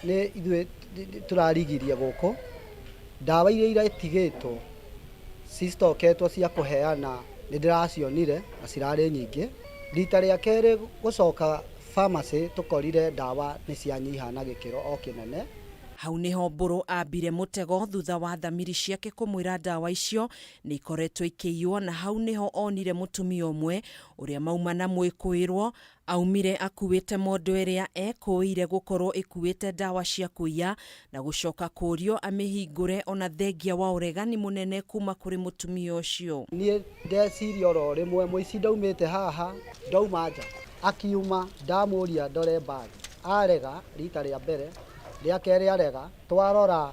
nĩ ithuĩ tũrarigirie gũkũ ndawa iria iratigĩtwo cistoketwo cia kũheana nĩ ndĩracionire na cirarĩ nyingĩ. Rita rĩa kerĩ gũcoka pharmacy tũkorire ndawa nĩ cianyiha na gĩkĩro o kĩnene. Hau nĩho Mbũrũ ambire mũtego thutha wa thamiri ciake kũmwĩra ndawa icio nĩ ikoretwo ikĩiywo na hau nĩho onire mũtumia ũmwe ũrĩa mauma na mwĩkũĩrwo aumire akuĩte mondo ĩrĩa ekũĩire gũkorwo ĩkuĩte ndawa cia kũiya na gũcoka kũrio amĩhingũre ona thengia wa ũregani mũnene kuma kũrĩ mũtumia ũcio. Niĩ ndeciria oro rĩmwe mũici ndaumĩte haha ndauma nja akiuma ndamũria ndore bag arega rita rĩa mbere rĩa kerĩ arega twarora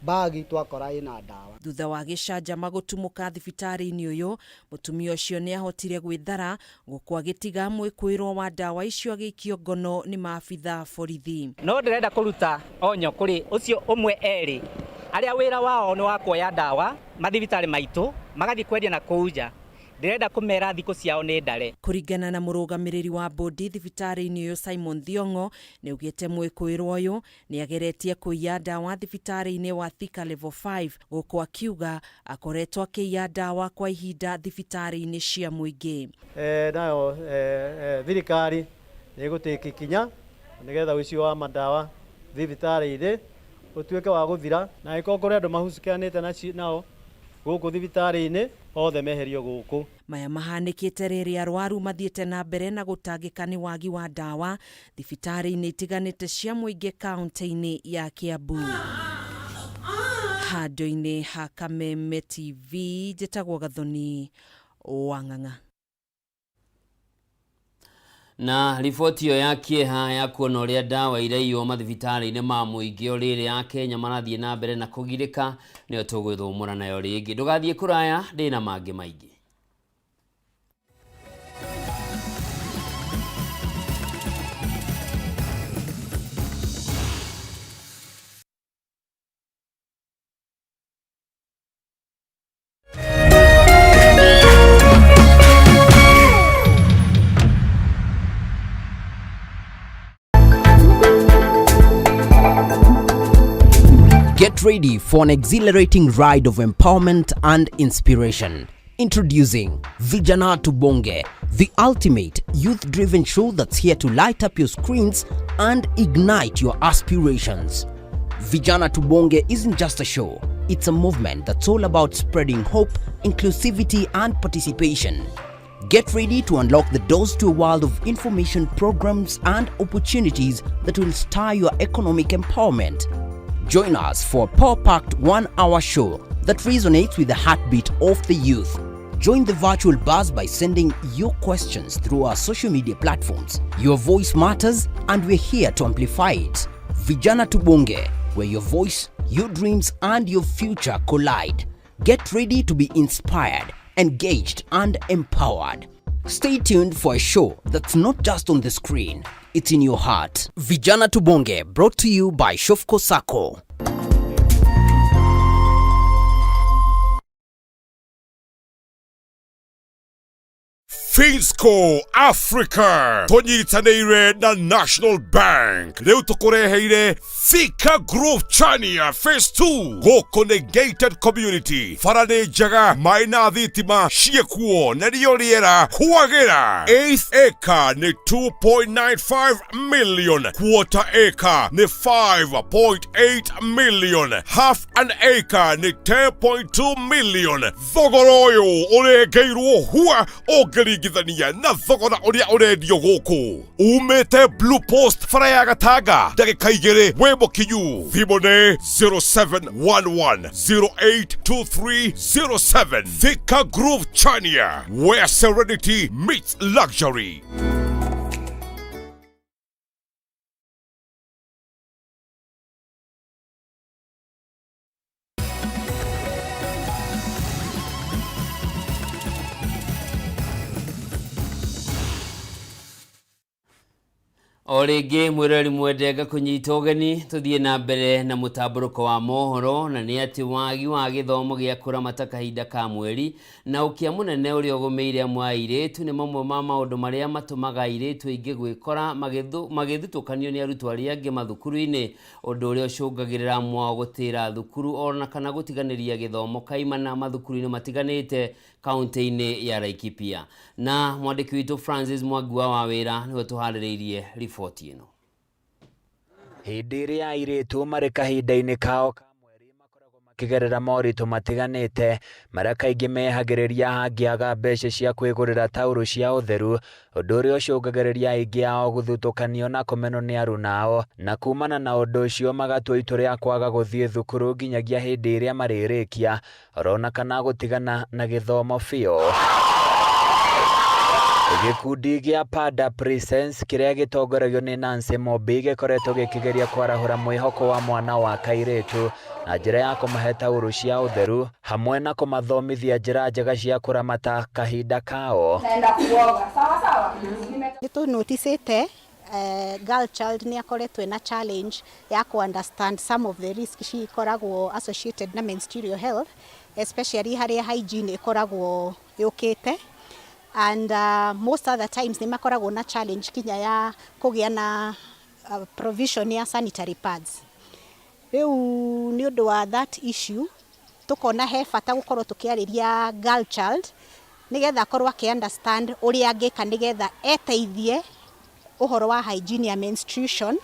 bagi twakora ĩna ndawa. Thutha wa gĩcanjama gũtumũka thibitarĩ-inĩ ũyũ, mũtumia ũcio nĩ ahotire gwĩthara gũkũ agĩtiga mwĩkũĩrwo wa ndawa icio agĩikio ngono nĩ maabitha borithi. No ndĩrenda kũruta onyo kũrĩ ũcio ũmwe erĩ arĩa wĩra wao nĩ wa kuoya ndawa mathibitarĩ maitũ magathiĩ kwendia na kũu nja. Ndĩrenda kũmera thikũ ciao nĩ ndare. Kũringana na mũrũgamĩrĩri wa bodi thibitarĩ-inĩ ũyũ Simon Thiong'o nĩ augĩte mwĩkũĩrwo ũyũ nĩ ageretie kũiya ndawa thibitarĩ-inĩ wa Thika Level 5 gũkũ akiuga akoretwo akĩiya ndawa kwa ihinda thibitarĩ-inĩ cia mũingĩ. Nayo thirikari nĩ ĩgũtĩka ikinya nĩgetha ũici wa mandawa thibitarĩ-inĩ ũtuĩke wa gũthira, na angĩkorwo kũrĩ andũ mahucikanĩte nao gũkũ thibitarĩ-inĩ othe meherio gũkũ. Maya mahanĩkĩte rĩrĩa arwaru mathiĩte na mbere na gũtangĩka nĩ wagi wa ndawa thibitarĩ-inĩ itiganĩte cia mũingĩ kaunti-inĩ ya Kiambu. Handũ-inĩ ha Kameme TV njĩtagwo Gathoni Wang'ang'a. Na riboti ĩyo ya kĩeha ya kuona ũrĩa ndawa iraiywo mathibitarĩ-inĩ ma mũingĩ o rĩrĩ a Kenya marathiĩ na mbere na kũgirĩka nĩyo tũgwĩthũmũra nayo rĩngĩ. Ndũgathiĩ kũraya, ndĩna mangĩ maingĩ. Get ready for an exhilarating ride of empowerment and inspiration. Introducing Vijana Tubonge, the ultimate youth-driven show that's here to light up your screens and ignite your aspirations. Vijana Tubonge isn't just a show, it's a movement that's all about spreading hope, inclusivity, and participation. Get ready to unlock the doors to a world of information, programs, and opportunities that will stir your economic empowerment. Join us for a power-packed 1-hour show that resonates with the heartbeat of the youth. Join the virtual buzz by sending your questions through our social media platforms. Your voice matters, and we're here to amplify it. Vijana Tubonge, where your voice, your dreams, and your future collide. Get ready to be inspired, engaged, and empowered. Stay tuned for a show that's not just on the screen, it's in your heart. Vijana Tubonge, brought to you by Shofco Sacco. Finsco Africa tũnyitanĩire na National Bank rĩu tũkũreheire Thika Grove Chania Phase 2 gũkũ nĩ gated community bara nĩ njega maĩ na thitima ciĩkuo na rĩo rĩera kwagĩra eighth acre nĩ 2.95 million quarter acre nĩ 5.8 million half an acre nĩ 10.2 million thogora ũyũ ũrengeirwo hua ũngĩringithania na thogora ũrĩa ũrendio gũkũ umĩte Blue Post bara ya Gatanga ndagĩka igĩrĩ wĩ mũkinyu thimũ nĩ 0711082307 Thika Groove Chania where serenity meets luxury. O rĩngĩ mwĩroreri mwende ngakũnyita ũgeni tũthiĩ na mbere na mũtambũrũko wa mohoro, na nĩ atĩ wagi wa gĩthomo gĩa kũramata kahinda ka mweri na ũkĩa mũnene ũrĩa ũgũmĩire amwe a airĩtu nĩ mamwe ma maũndũ marĩa matũmaga airĩtu aingĩ gwĩkora magĩthutũkanio nĩ arutwo arĩa angĩ mathukuru-inĩ, ũndũ ũrĩa ũcũngagĩrĩra amwe ao gũtĩra thukuru ona kana gũtiganĩria gĩthomo kaimana mathukuru-inĩ matiganĩte kaunti-inĩ ya Laikipia. Na mwandĩki witũ Francis Mwangi wa Wawĩra nĩwe tũharĩrĩirie riboti ĩno. Hĩndĩ ĩrĩa airĩtu marĩ kahinda-inĩ kao ka mweri makoragwo makĩgerera moritũ matiganĩte marĩa kaingĩ mehagĩrĩria hangĩaga mbeca cia kwĩgũrĩra taurũ cia ũtheru, ũndũ ũrĩa ũcũngagĩrĩria aingĩ ao gũthutũkanio na kũmenwo nĩ aruna ao, na kumana na ũndũ ũcio magatua itua rĩa kwaga gũthiĩ thukuru nginyagia hĩndĩ ĩrĩa marĩrĩkia orona kana gũtigana na gĩthomo biũ. Gĩkundi gĩa Pada Presence kĩrĩa gĩtongoragio nĩ Nancy Mobi gĩkoretwo gĩkĩgeria kwarahũra mwĩhoko wa mwana wa kairĩtu na njĩra ya kũmahe taurũ cia ũtheru hamwe na kũmathomithia njĩra njega cia kũramata kahinda kao. Naenda kuoga. Sawa sawa. Nĩ tũnoticĩte girl child nĩ akoretwo na challenge ya ku understand some of the risks cikoragwo associated na menstrual health, especially harĩa hygiene ĩkoragwo yũkĩte, and most other times nĩ makoragwo na challenge kinya ya kũgĩa na provision ya sanitary pads. Rĩu nĩ ũndũ wa that issue tũkona he bata gũkorwo tũkĩarĩria girl child nĩgetha akorwo akĩ understand ũrĩa angĩka nĩgetha eteithie ũhoro wa hygiene ya menstruation,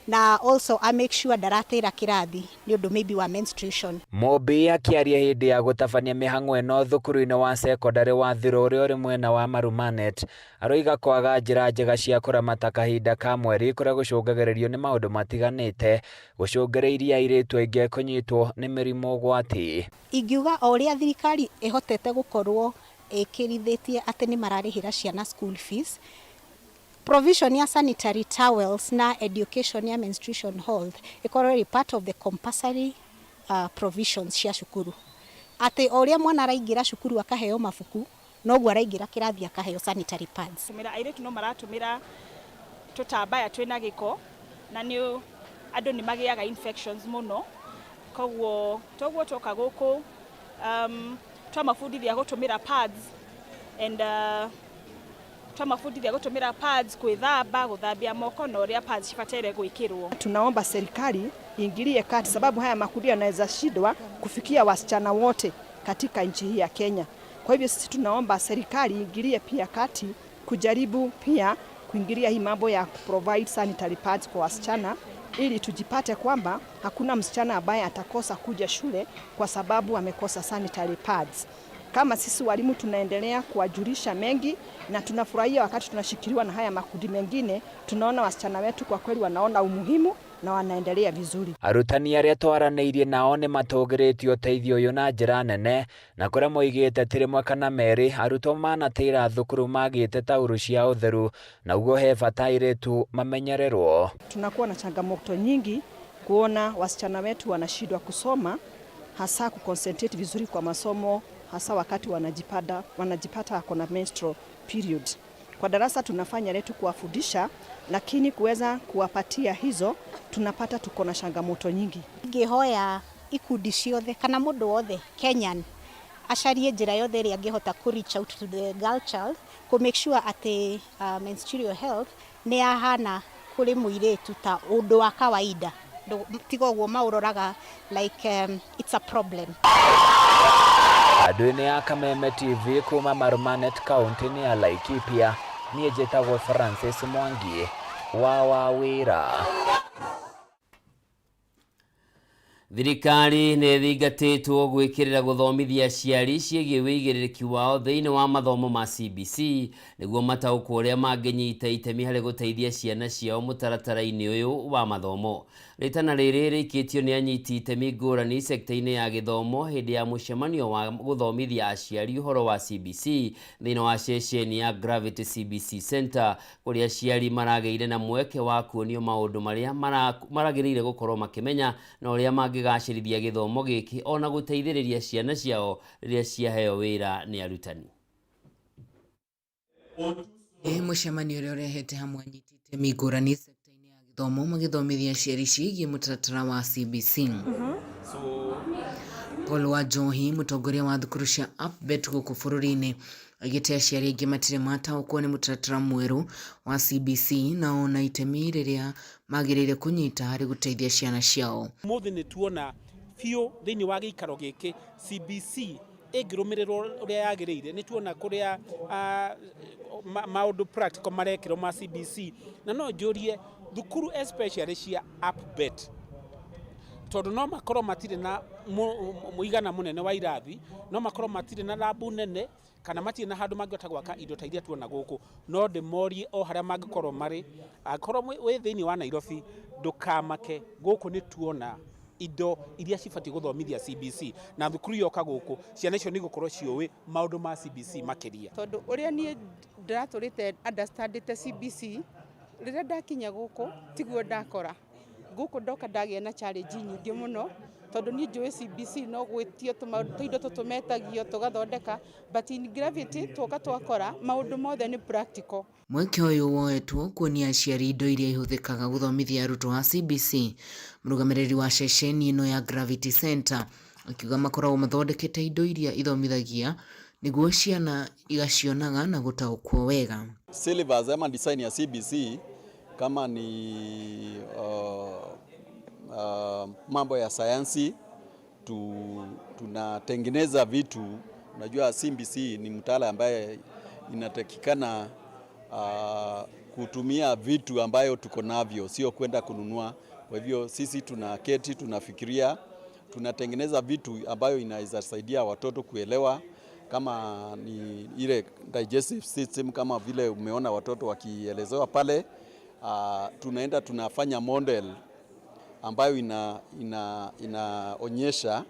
na also a make sure ndaratĩra kĩrathi nĩ ũndũ maybe wa menstruation. Mobi akĩaria hĩndĩ ya gũtabania mĩhang'o ĩno thukuru-inĩ wa cekondarĩ wa Thiro ũrĩa ũrĩ mwena wa Marumanet, aroiga kwaga njĩra njega cia kũramata kahinda ka mweri kũrĩa gũcũngagĩrĩrio nĩ maũndũ matiganĩte gũcũngĩrĩirie airĩtu aingĩ kũnyitwo nĩ mĩrimũ ũgwati. Ingiuga o ũrĩa thirikari ĩhotete gũkorwo ĩkĩrithĩtie atĩ nĩ mararĩhĩra ciana school fees, provision ya sanitary towels na education ya menstruation health ĩkorwo ĩrĩ part of the compulsory provisions cia cukuru, atĩ o ũrĩa mwana araingĩra cukuru akaheo mabuku, noguo araingĩra kĩrathi akaheo sanitary pads. Tũmĩra airĩtu no maratũmĩra tũtambaya twĩna gĩko, na nĩ andũ nĩ magĩaga infections mũno, koguo toguo twoka gũkũ twamabundithia gũtũmĩra pads and twamabundithia gũtũmĩra pads, kwĩthamba, gũthambia moko na ũrĩa pads cibataire gwĩkĩrwo. Tunaomba serikali iingilie kati, sababu haya makundi yanaweza shindwa kufikia wasichana wote katika nchi hii ya Kenya. Kwa hivyo sisi tunaomba serikali iingilie pia kati kujaribu pia kuingilia hii mambo ya provide sanitary pads kwa wasichana, ili tujipate kwamba hakuna msichana ambaye atakosa kuja shule kwa sababu amekosa sanitary pads. Kama sisi walimu tunaendelea kuwajulisha mengi na tunafurahia wakati tunashikiliwa na haya makundi mengine, tunaona wasichana wetu kwa kweli wanaona umuhimu na wanaendelea vizuri. Arutani arĩa twaranĩirie nao nĩ matũgĩrĩtie ũteithio ũyũ na njĩra nene, na kũrĩa moigĩte ti rĩmwe kana merĩ arutwo manatĩra thukuru magĩte taurũ cia ũtheru, na ũguo he bata airĩtu mamenyererwo. Tunakuwa na changamoto nyingi kuona wasichana wetu wanashindwa kusoma, hasa kuconcentrate vizuri kwa masomo, hasa wakati wanajipata wako na menstrual period. Kwa darasa tunafanya letu kuwafundisha, lakini kuweza kuwapatia hizo tunapata tuko na changamoto nyingi. Ingĩhoya ikundi ciothe kana mũndũ wothe Kenyan acarie njĩra yothe ĩrĩa angĩhota kũ reach out to the girl child kũ make sure atĩ menstrual health nĩ yahana kũrĩ mũirĩtu ta ũndũ wa kawaida, tiga ũguo maũroraga like it's a problem. Andũ-inĩ ya Kameme TV kuma Marumanet kaunti-inĩ ya Laikipia, niĩ njĩtagwo Francis Mwangi wa Wawĩra. Thirikari nĩ ĩthingatĩtwo gwĩkĩrĩra gũthomithia aciari ciĩgiĩ wĩigĩrĩrĩki wao thĩinĩ wa mathomo ma CBC nĩguo mataũkwo ũrĩa mangĩnyita itemi harĩ gũteithia ciana ciao mũtaratara-inĩ ũyũ wa mathomo. Rĩtana rĩrĩ rĩikĩtio nĩ anyiti itemi ngũrani sekta-inĩ ya gĩthomo hĩndĩ ya mũcemanio wa gũthomithia aciari ũhoro wa CBC thĩinĩ wa ceceni ya Gravity CBC Center, kũrĩa aciari maragĩire na mweke wa kuonio maũndũ marĩa maragĩrĩire gũkorwo makĩmenya na ũrĩa mangĩgacĩrithia gĩthomo gĩkĩ ona gũteithĩrĩria ciana ciao rĩrĩa ciaheo wĩra nĩ arutani. Mũcemanio ũrĩa ũrehete hamwe anyiti itemi ngũrani. Gĩthomo magĩthomithia aciari ciĩgiĩ mũtaratara wa CBC. Paul Wanjohi, mũtongoria wa thukuru cia APBET gũkũ bũrũri-inĩ, oigĩte aciari aingĩ matirĩ mataũkwo nĩ mũtaratara mwerũ wa CBC na ona itemi rĩrĩa magĩrĩire kũnyita harĩ gũteithia ciana ciao. Ũmũthĩ nĩ tuona biũ thĩinĩ wa gĩikaro gĩkĩ CBC ĩngĩrũmĩrĩrwo ũrĩa yagĩrĩire nĩ tuona kũrĩa maũndũ practical marekĩrwo ma CBC na no njũrie thukuru especially cia APBET tondũ no makorwo matirĩ na mũigana mũnene wa irathi, no makorwo matirĩ na labu nene kana matirĩ na handũ mangĩhota gwaka indo ta iria tuona gũkũ, no ndĩmorie o harĩa mangĩkorwo marĩ, angĩkorwo wĩ thĩinĩ wa Nairobi ndũkamake, gũkũ nĩ tuona indo iria cibatiĩ gũthomithia CBC na thukuru yoka gũkũ ciana icio nĩ igũkorwo ciũĩ maũndũ ma CBC makĩria. Tondũ ũrĩa niĩ ndĩratũrĩte understandĩte CBC, rĩrĩa ndakinya gũkũ tiguo ndakora. Gũkũ ndoka ndagĩa na challenge nyingĩ mũno tondũ niĩ njũĩ CBC no gwĩtio tũindo tũtũmetagio tũgathondeka, but in gravity tuoka twakora maũndũ mothe nĩ practical. Mweke ũyũ woetwo kuonia aciari indo iria ihũthĩkaga gũthomithia arutwo a CBC. Mũrũgamĩrĩri wa ceceni ĩno ya Gravity Center akiuga makoragwo mathondekete indo iria ithomithagia nĩguo ciana igacionaga na gũtaũkwo wega. Syllabus ama design ya CBC kama ni mambo ya sayansi tunatengeneza vitu. Unajua CBC ni mtaala ambaye inatakikana kutumia vitu ambayo tuko navyo, sio kwenda kununua. Kwa hivyo sisi tunaketi, tunafikiria, tunatengeneza vitu ambayo inaweza saidia watoto kuelewa, kama ni ile digestive system, kama vile umeona watoto wakielezewa pale. Tunaenda tunafanya model ambayo inaonyesha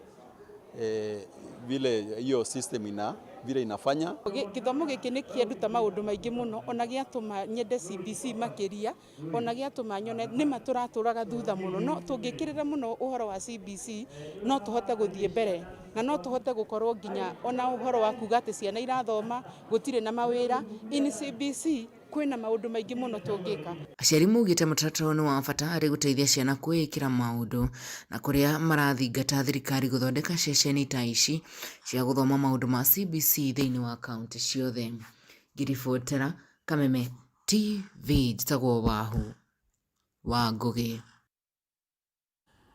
vile hiyo system vile inafanya. Gĩthomo gĩkĩ nĩ kĩanduta maũndũ maingĩ mũno, ona gĩatũma nyende CBC makĩria, ona gĩatũma nyone nĩma tũratũraga thutha mũno, no tũngĩkĩrĩra mũno ũhoro wa CBC no tũhote gũthiĩ mbere na no tũhote gũkorwo nginya ona ũhoro wa kuga atĩ ciana irathoma gũtirĩ na mawĩra. In CBC kwĩna maũndũ maingĩ mũno tũngĩka. Aciari maugĩte mũtaratara ũyũ nĩ wa bata harĩ gũteithia ciana kwĩĩkĩra maũndũ na kũrĩa marathingata thirikari gũthondeka ceceni ta ici cia gũthoma maũndũ ma CBC thĩinĩ wa kaunti ciothe. Ngĩribotera Kameme TV, njĩtagwo Wahu wa Ngũgĩ.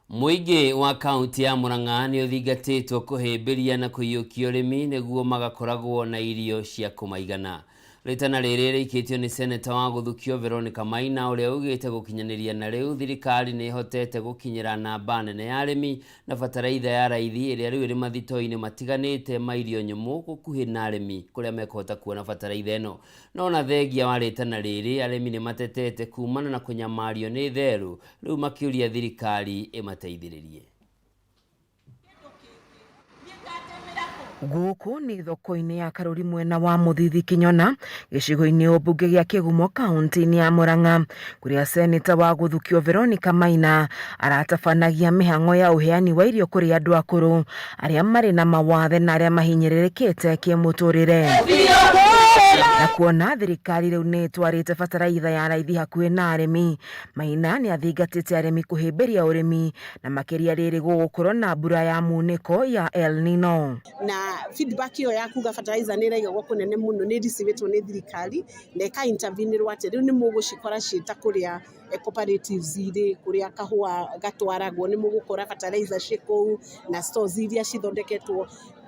Mũingĩ wa kaunti ya Murang'a nĩ ũthingatĩtwo kũhĩmbĩria na kũiyũkia ũrĩmi nĩguo magakoragwo na irio cia kũmaigana. Rĩtana rĩrĩ rĩikĩtio nĩ seneta wa gũthukio Veronica Maina ũrĩa ugĩte gũkinyanĩria na rĩu thirikari nĩ ĩhotete gũkinyĩra namba nene ya arĩmi na bataraitha ya raithi ĩrĩa rĩu ĩrĩ mathito-inĩ matiganĩte ma irio nyũmũ gũkuhĩ na arĩmi kũrĩa mekũhota kuona bataraitha ĩno. No ona thengia wa rĩtana rĩrĩ arĩmi nĩ matetete kumana na kũnyamario nĩ therũ rĩu makĩũria thirikari ĩmateithĩrĩrie. Gũkũ nĩ thoko-inĩ ya Karuri mwena wa Mũthithi Kĩnyona gĩcigo-inĩ ũmbunge gĩa Kĩgumo kaunti-inĩ ya Murang'a kũrĩa seneta wa gũthukio Veronica Maina aratabanagia mĩhang'o ya ũheani wa irio kũrĩ andũ akũrũ arĩa marĩ na mawathe na arĩa mahinyĩrĩrĩkĩte kĩmũtũrĩre. Na kuona thirikari rĩu nĩ ĩtwarĩte bataraitha ya raithi hakuhĩ na arĩmi, Maina nĩ athingatĩte arĩmi kũhĩmbĩria ũrĩmi na makĩria rĩrĩ gũgũkorwo na mbura ya munĩko ya El Nino. Na feedback ĩyo ya kuga fertilizer nĩ ĩraigagwo kũnene mũno nĩ receivĩtwo nĩ thirikari na ĩka intervene-rwo atĩ rĩu nĩ mũgũcikora ciĩta kũrĩa cooperatives irĩ kũrĩa kahũa gatwaragwo nĩ mũgũkora fertilizer ciĩ kũu na stores iria cithondeketwo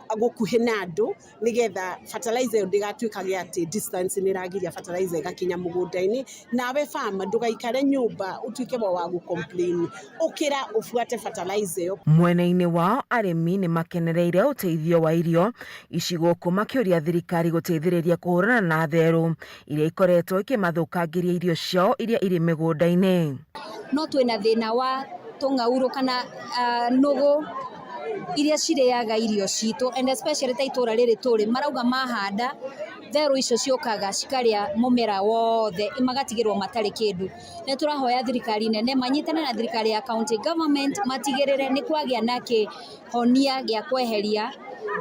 gũkuhĩ na andũ nĩgetha fertilizer ĩyo ndĩgatuĩkage atĩ distance nĩ ĩragiria fertilizer ĩgakinya mũgũnda-inĩ. Nawe farmer ndũgaikare nyũmba ũtuĩke wa gũ complain, ũkĩra ũbuate fertilizer ĩyo. Mwena-inĩ wao arĩmi nĩ makenereire ũteithio wa irio ici gũkũ makĩũria thirikari gũteithĩrĩria kũhũrana na therũ iria ikoretwo ikĩmathũkangĩria irio ciao iria irĩ mĩgũnda-inĩ. No twĩna thĩna wa tũng'aurũ kana nũgũ iria cirĩaga irio citũ, and especially ta itũra rĩrĩ tũrĩ marauga mahanda therũ icio ciũkaga cikarĩa mũmera wothe magatigĩrwo matarĩ kĩndũ. Nĩ tũrahoya thirikari nene manyitane na thirikari ya county government matigĩrĩre nĩ kwagĩa na kĩhonia gĩa kweheria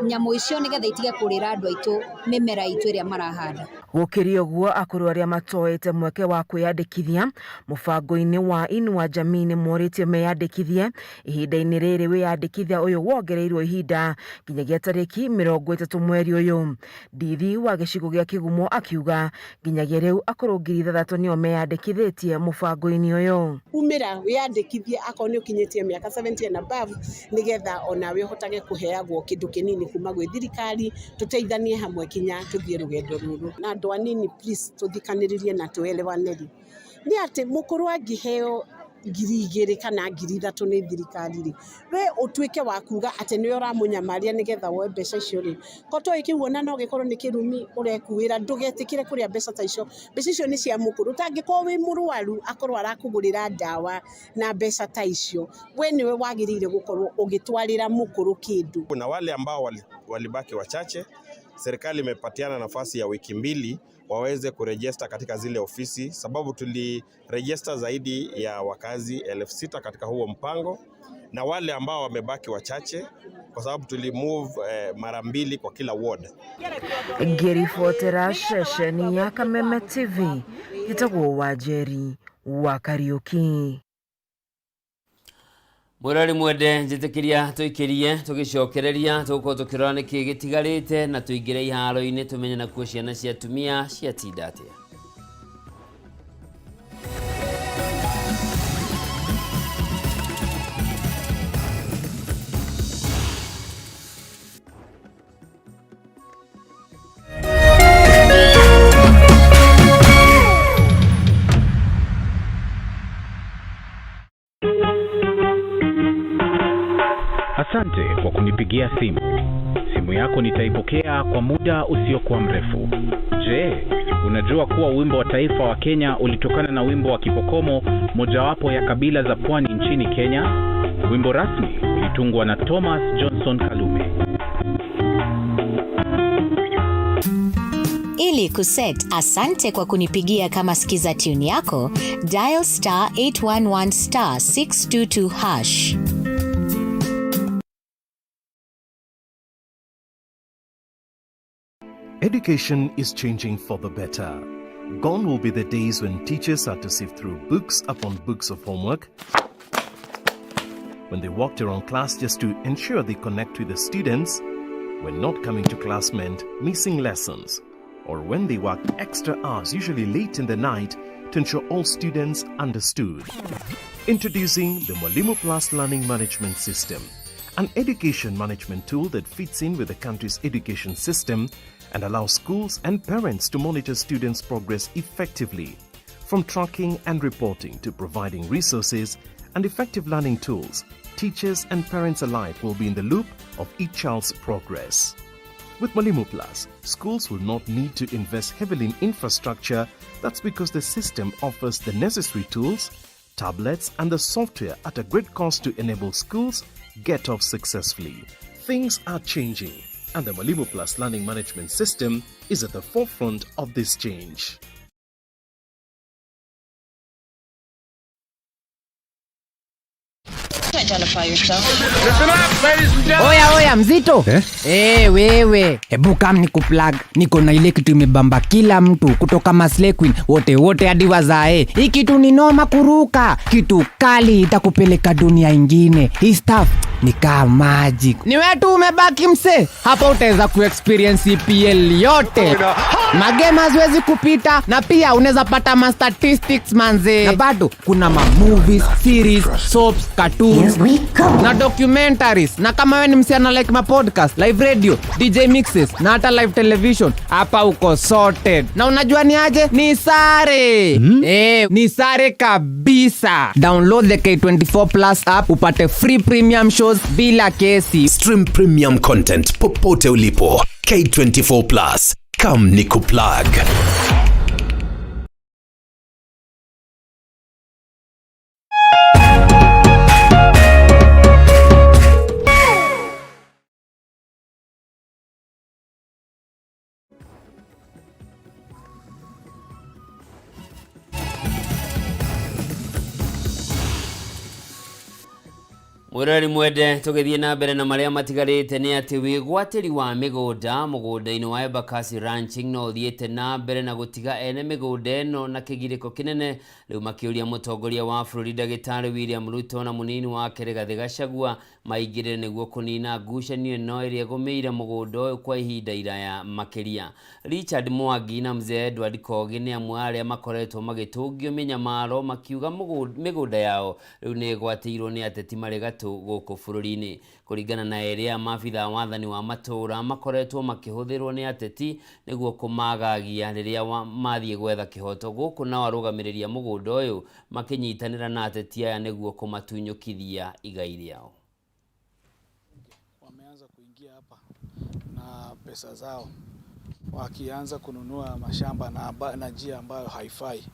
Nyamũ icio nĩgetha itige kũrĩra andũ aitũ mĩmera itũ ĩrĩa marahanda. Gũkĩrĩ ũguo, akũrũ arĩa matoete mweke wa kwĩyandĩkithia mũbango-inĩ wa Inua Jamii nĩ morĩtio meyandĩkithie ihinda-inĩ rĩrĩ. Wĩyandĩkithia ũyũ wongereirwo ihinda nginyagia tarĩki 30 mweri ũyũ. Ndithi wa gĩcigo gĩa Kĩgumo akiuga nginyagia rĩu akũrũ 6,000 nĩo meyandĩkithĩtie mũbango-inĩ ũyũ. Umĩra wĩyandĩkithie akorwo nĩ ũkinyĩtie mĩaka 70 and above, nĩgetha onawe ũhotage kũheagwo kĩndũ kĩnini kuma gwĩ thirikari, tũteithanie hamwe kinya tũthiĩ rũgendo rũrũ. Na andũ anini, please, tũthikanĩrĩrie na tũelewane. Nĩ atĩ mũkũrũ angĩheo 2,000 kana 3,000 nĩ thirikari rĩ, we ũtuĩke wa kuga atĩ nĩwe ũramũnyamaria nĩgetha woe mbeca icio rĩ, ko toĩ kĩu ona no gĩkorwo nĩ kĩrumi ũrekuĩra. Ndũgetĩkĩre kũrĩa mbeca ta icio. Mbeca icio nĩ cia mũkũrũ. Ũtangĩkorwo wĩ mũrwaru akorwo arakũgũrĩra ndawa na mbeca ta icio, we nĩwe wagĩrĩire gũkorwo ũgĩtwarĩra mũkũrũ kĩndũ. Kuna wale ambao walibaki wachache, serikali imepatiana nafasi ya wiki 2 waweze kurejesta katika zile ofisi, sababu tulirejesta zaidi ya wakazi 6,000 katika huo mpango, na wale ambao wamebaki wachache kwa sababu tulimove mara 2 kwa kila ward. Ngĩribotera ceceni ya Kameme TV, njĩtagwo Wanjeri wa Kariũki. Mwĩrori mwende, njĩtĩkĩria tũikĩrie tũgĩcokereria tũgũkorwo tũkĩrora nĩkĩ gĩtigarĩte na tũingĩre iharo-inĩ tũmenye nakuo ciana cia atumia ciatinda atĩa. Asante kwa kunipigia simu. Simu yako nitaipokea kwa muda usiokuwa mrefu. Je, unajua kuwa wimbo wa taifa wa Kenya ulitokana na wimbo wa Kipokomo, mojawapo ya kabila za pwani nchini Kenya? Wimbo rasmi ulitungwa na Thomas Johnson Kalume. Ili kuset asante kwa kunipigia kama skiza tune yako, dial star 811 star 622 hash. Education is changing for the better. Gone will be the days when teachers had to sift through books upon books of homework, when they walked around class just to ensure they connect with the students, when not coming to class meant missing lessons, or when they worked extra hours, usually late in the night, to ensure all students understood. Introducing the Mwalimu Plus Learning Management System, an education management tool that fits in with the country's education system and allows schools and parents to monitor students' progress effectively. From tracking and reporting to providing resources and effective learning tools, teachers and parents alike will be in the loop of each child's progress. With Mwalimu Plus, schools will not need to invest heavily in infrastructure. That's because the system offers the necessary tools, tablets, and the software at a great cost to enable schools get off successfully. Things are changing, and the Mwalimu Plus Learning Management System is at the forefront of this change. Identify yourself. Listen up, ladies and gentlemen. Oya, oya, mzito eh? Eh, wewe hebu kam nikuplug. Niko na ile kitu imebamba kila mtu kutoka Maslay Queen wote wote hadi wazae. Hii kitu ni noma kuruka, kitu kali itakupeleka dunia ingine. Hii stuff ni kama magic. Ni wewe tu umebaki mse. Hapa utaweza kuexperience EPL yote. Magame haziwezi kupita, na pia unaweza pata ma statistics manze. Na bado kuna ma movies, series, soaps, cartoons Here we go. Na documentaries. Na kama wewe ni msichana like ma podcast, live radio, DJ mixes na hata live television, hapa uko sorted. Na unajua ni aje? Ni sare. Ni sare kabisa. Download the K24 Plus app upate free premium shows bila kesi. Stream premium content popote ulipo. K24 Plus. Come nikuplug. Mwĩroreri mwende, tũgĩthiĩ na mbere na marĩa matigarĩte nĩ atĩ wĩgwatĩri wa mĩgũnda mũgũnda-inĩ wa Embakasi Ranching no ũthiĩte na mbere na gũtiga ene mĩgũnda ĩno na kĩgirĩko kĩnene, rĩu makĩũria mũtongoria wa bũrũri ndagĩtarĩ William Ruto na mũnini wake Rigathĩ Gachagua maingĩrĩre nĩguo kũnina ngucanio ĩno ĩrĩa ĩgũmĩire mũgũnda ũyũ kwa ihinda iraya makĩria. Richard Mwangi na Mzee Edward Kogi nĩ amwe a arĩa makoretwo magĩtũngio mĩnyamaro makiuga mĩgũnda yao rĩu nĩ ĩgwatĩirwo nĩ ateti marĩ gatũ gũkũ bũrũri-inĩ. Kũringana na erĩ aya, maabitha a wathani wa matũũra makoretwo makĩhũthĩrwo nĩ ateti nĩguo kũmagagia rĩrĩa mathiĩ gwetha kĩhoto gũkũ, nao arũgamĩrĩri a mũgũnda ũyũ makĩnyitanĩra na ateti aya nĩguo kũmatunyũkithia igai rĩao. Wameanza kuingia hapa na pesa zao wakianza kununua mashamba na njia ambayo haifai.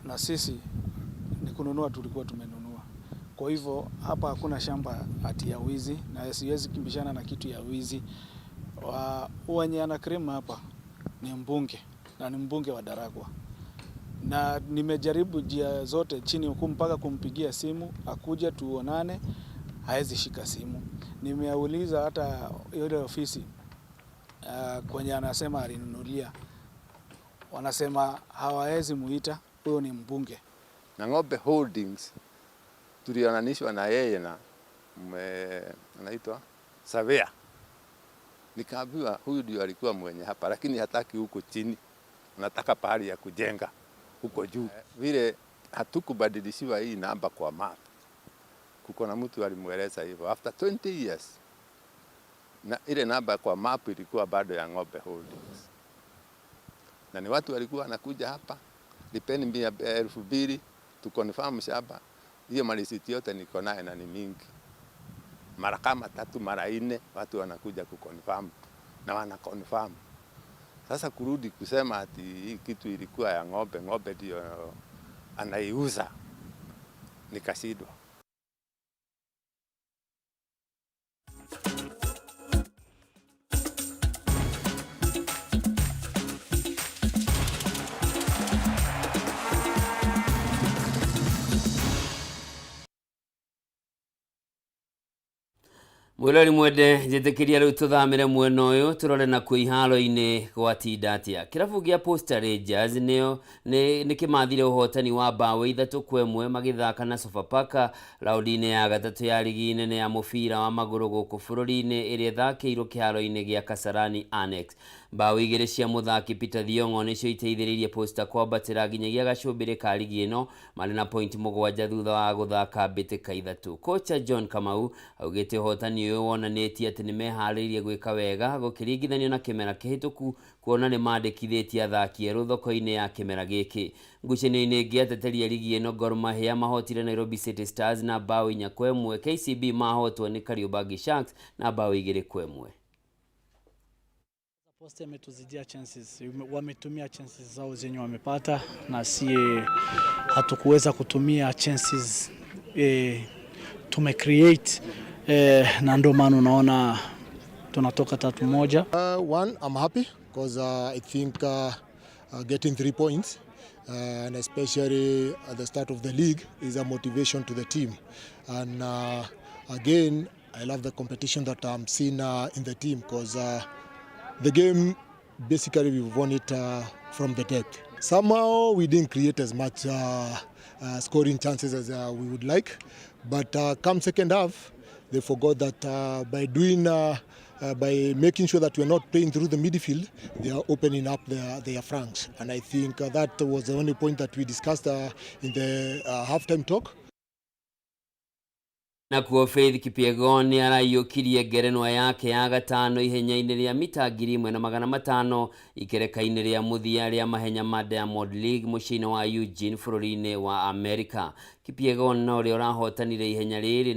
Na sisi ni kununua tulikuwa tumenunua. Kwa hivyo hapa hakuna shamba ati ya wizi na siwezi kimbishana na kitu ya wizi. Wenye ana claim hapa ni mbunge na ni mbunge wa Ndaragwa. Na nimejaribu njia zote chini huku mpaka kumpigia simu akuja tuonane, haezi shika simu. Nimeuliza hata ile ofisi kwenye anasema alinunulia, wanasema hawawezi muita, huyo ni mbunge. Na Ng'ombe Holdings tulionanishwa na yeye na anaitwa Savea. Nikaambiwa huyu ndio alikuwa mwenye hapa, lakini hataki huko chini, anataka pahali ya kujenga huko juu. Vile hatukubadilishiwa hii namba kwa map, kuko na mtu alimueleza hivyo after 20 years, na ile namba kwa map ilikuwa bado ya Ng'ombe Holdings, na ni watu walikuwa wanakuja hapa, lipeni 2,000 tu confirm shamba. Hiyo marisiti yote niko naye na ni mingi, mara kama 3 mara 4 watu wanakuja kuconfirm na wana confirm. Sasa kurudi kusema ati hii kitu ilikuwa ya ng'ombe, ng'ombe ndio anaiuza, nikashindwa. Mwĩrori mwende, njĩtĩkĩria rĩu tũthamĩre mwena ũyũ tũrore nakuo iharo-inĩ gwatinda atĩa. Kĩrabu gĩa Posta Rangers nĩo nĩ kĩmathire ũhotani wa mbaũ 3-1 magĩthaka na Sofapaka raundi-inĩ ya gatatũ ya rigi nene ya mũbira wa magũrũ gũkũ bũrũri-inĩ ĩrĩa ĩthakĩirwo kĩharo-inĩ gĩa Kasarani Annex. Mbaũ 2 cia mũthaki Peter Thiong'o nĩcio iteithĩrĩirie Posta kwambatĩra nginyagia gacũmbĩrĩ ka rigi ĩno marĩ na point 7 thutha wa gũthaka mbĩtĩka 3. Kocha John Kamau augĩte ũhotani ũyũ wonanĩtie atĩ nĩmeharĩirie gwĩka wega gũkĩringithanio na kĩmera kĩhĩtũku kuona nĩmandĩkithĩtie athaki erũ thoko-inĩ ya kĩmera gĩkĩ. Ngucanio-inĩ ĩngĩ, ateteri a rigi ĩno Gor Mahia mahotire Nairobi City Stars na mbaũ 4-1, KCB mahotwo nĩ Kariobangi Sharks na mbaũ 2-1. Posta imetuzidia chances, wametumia chances zao zenye wamepata na si hatukuweza kutumia chances tume create na ndio maana unaona tunatoka 3-1. One, I'm happy because I think getting 3 points and especially at the start of the league is a motivation to the team. And again, I love the competition that I'm seeing in the team because the game, basically we've won it from the depth. Somehow we didn't create as much scoring chances as we would like, but come second half, they forgot that by making sure that we're not playing through the midfield, they are opening up their flanks. And I think that was the only point that we discussed in the halftime talk. Nakuo Faith Kipyegon nĩ araiyũkirie ngerenwa yake ya gatano ihenya-inĩ rĩa mita 1500 ikereka-inĩ rĩa mũthia rĩa mahenya ma Diamond League mũciĩ-inĩ wa Eugene bũrũri-inĩ wa Amerika. Kipyegon na ũrĩa ũrahotanire ihenya rĩrĩ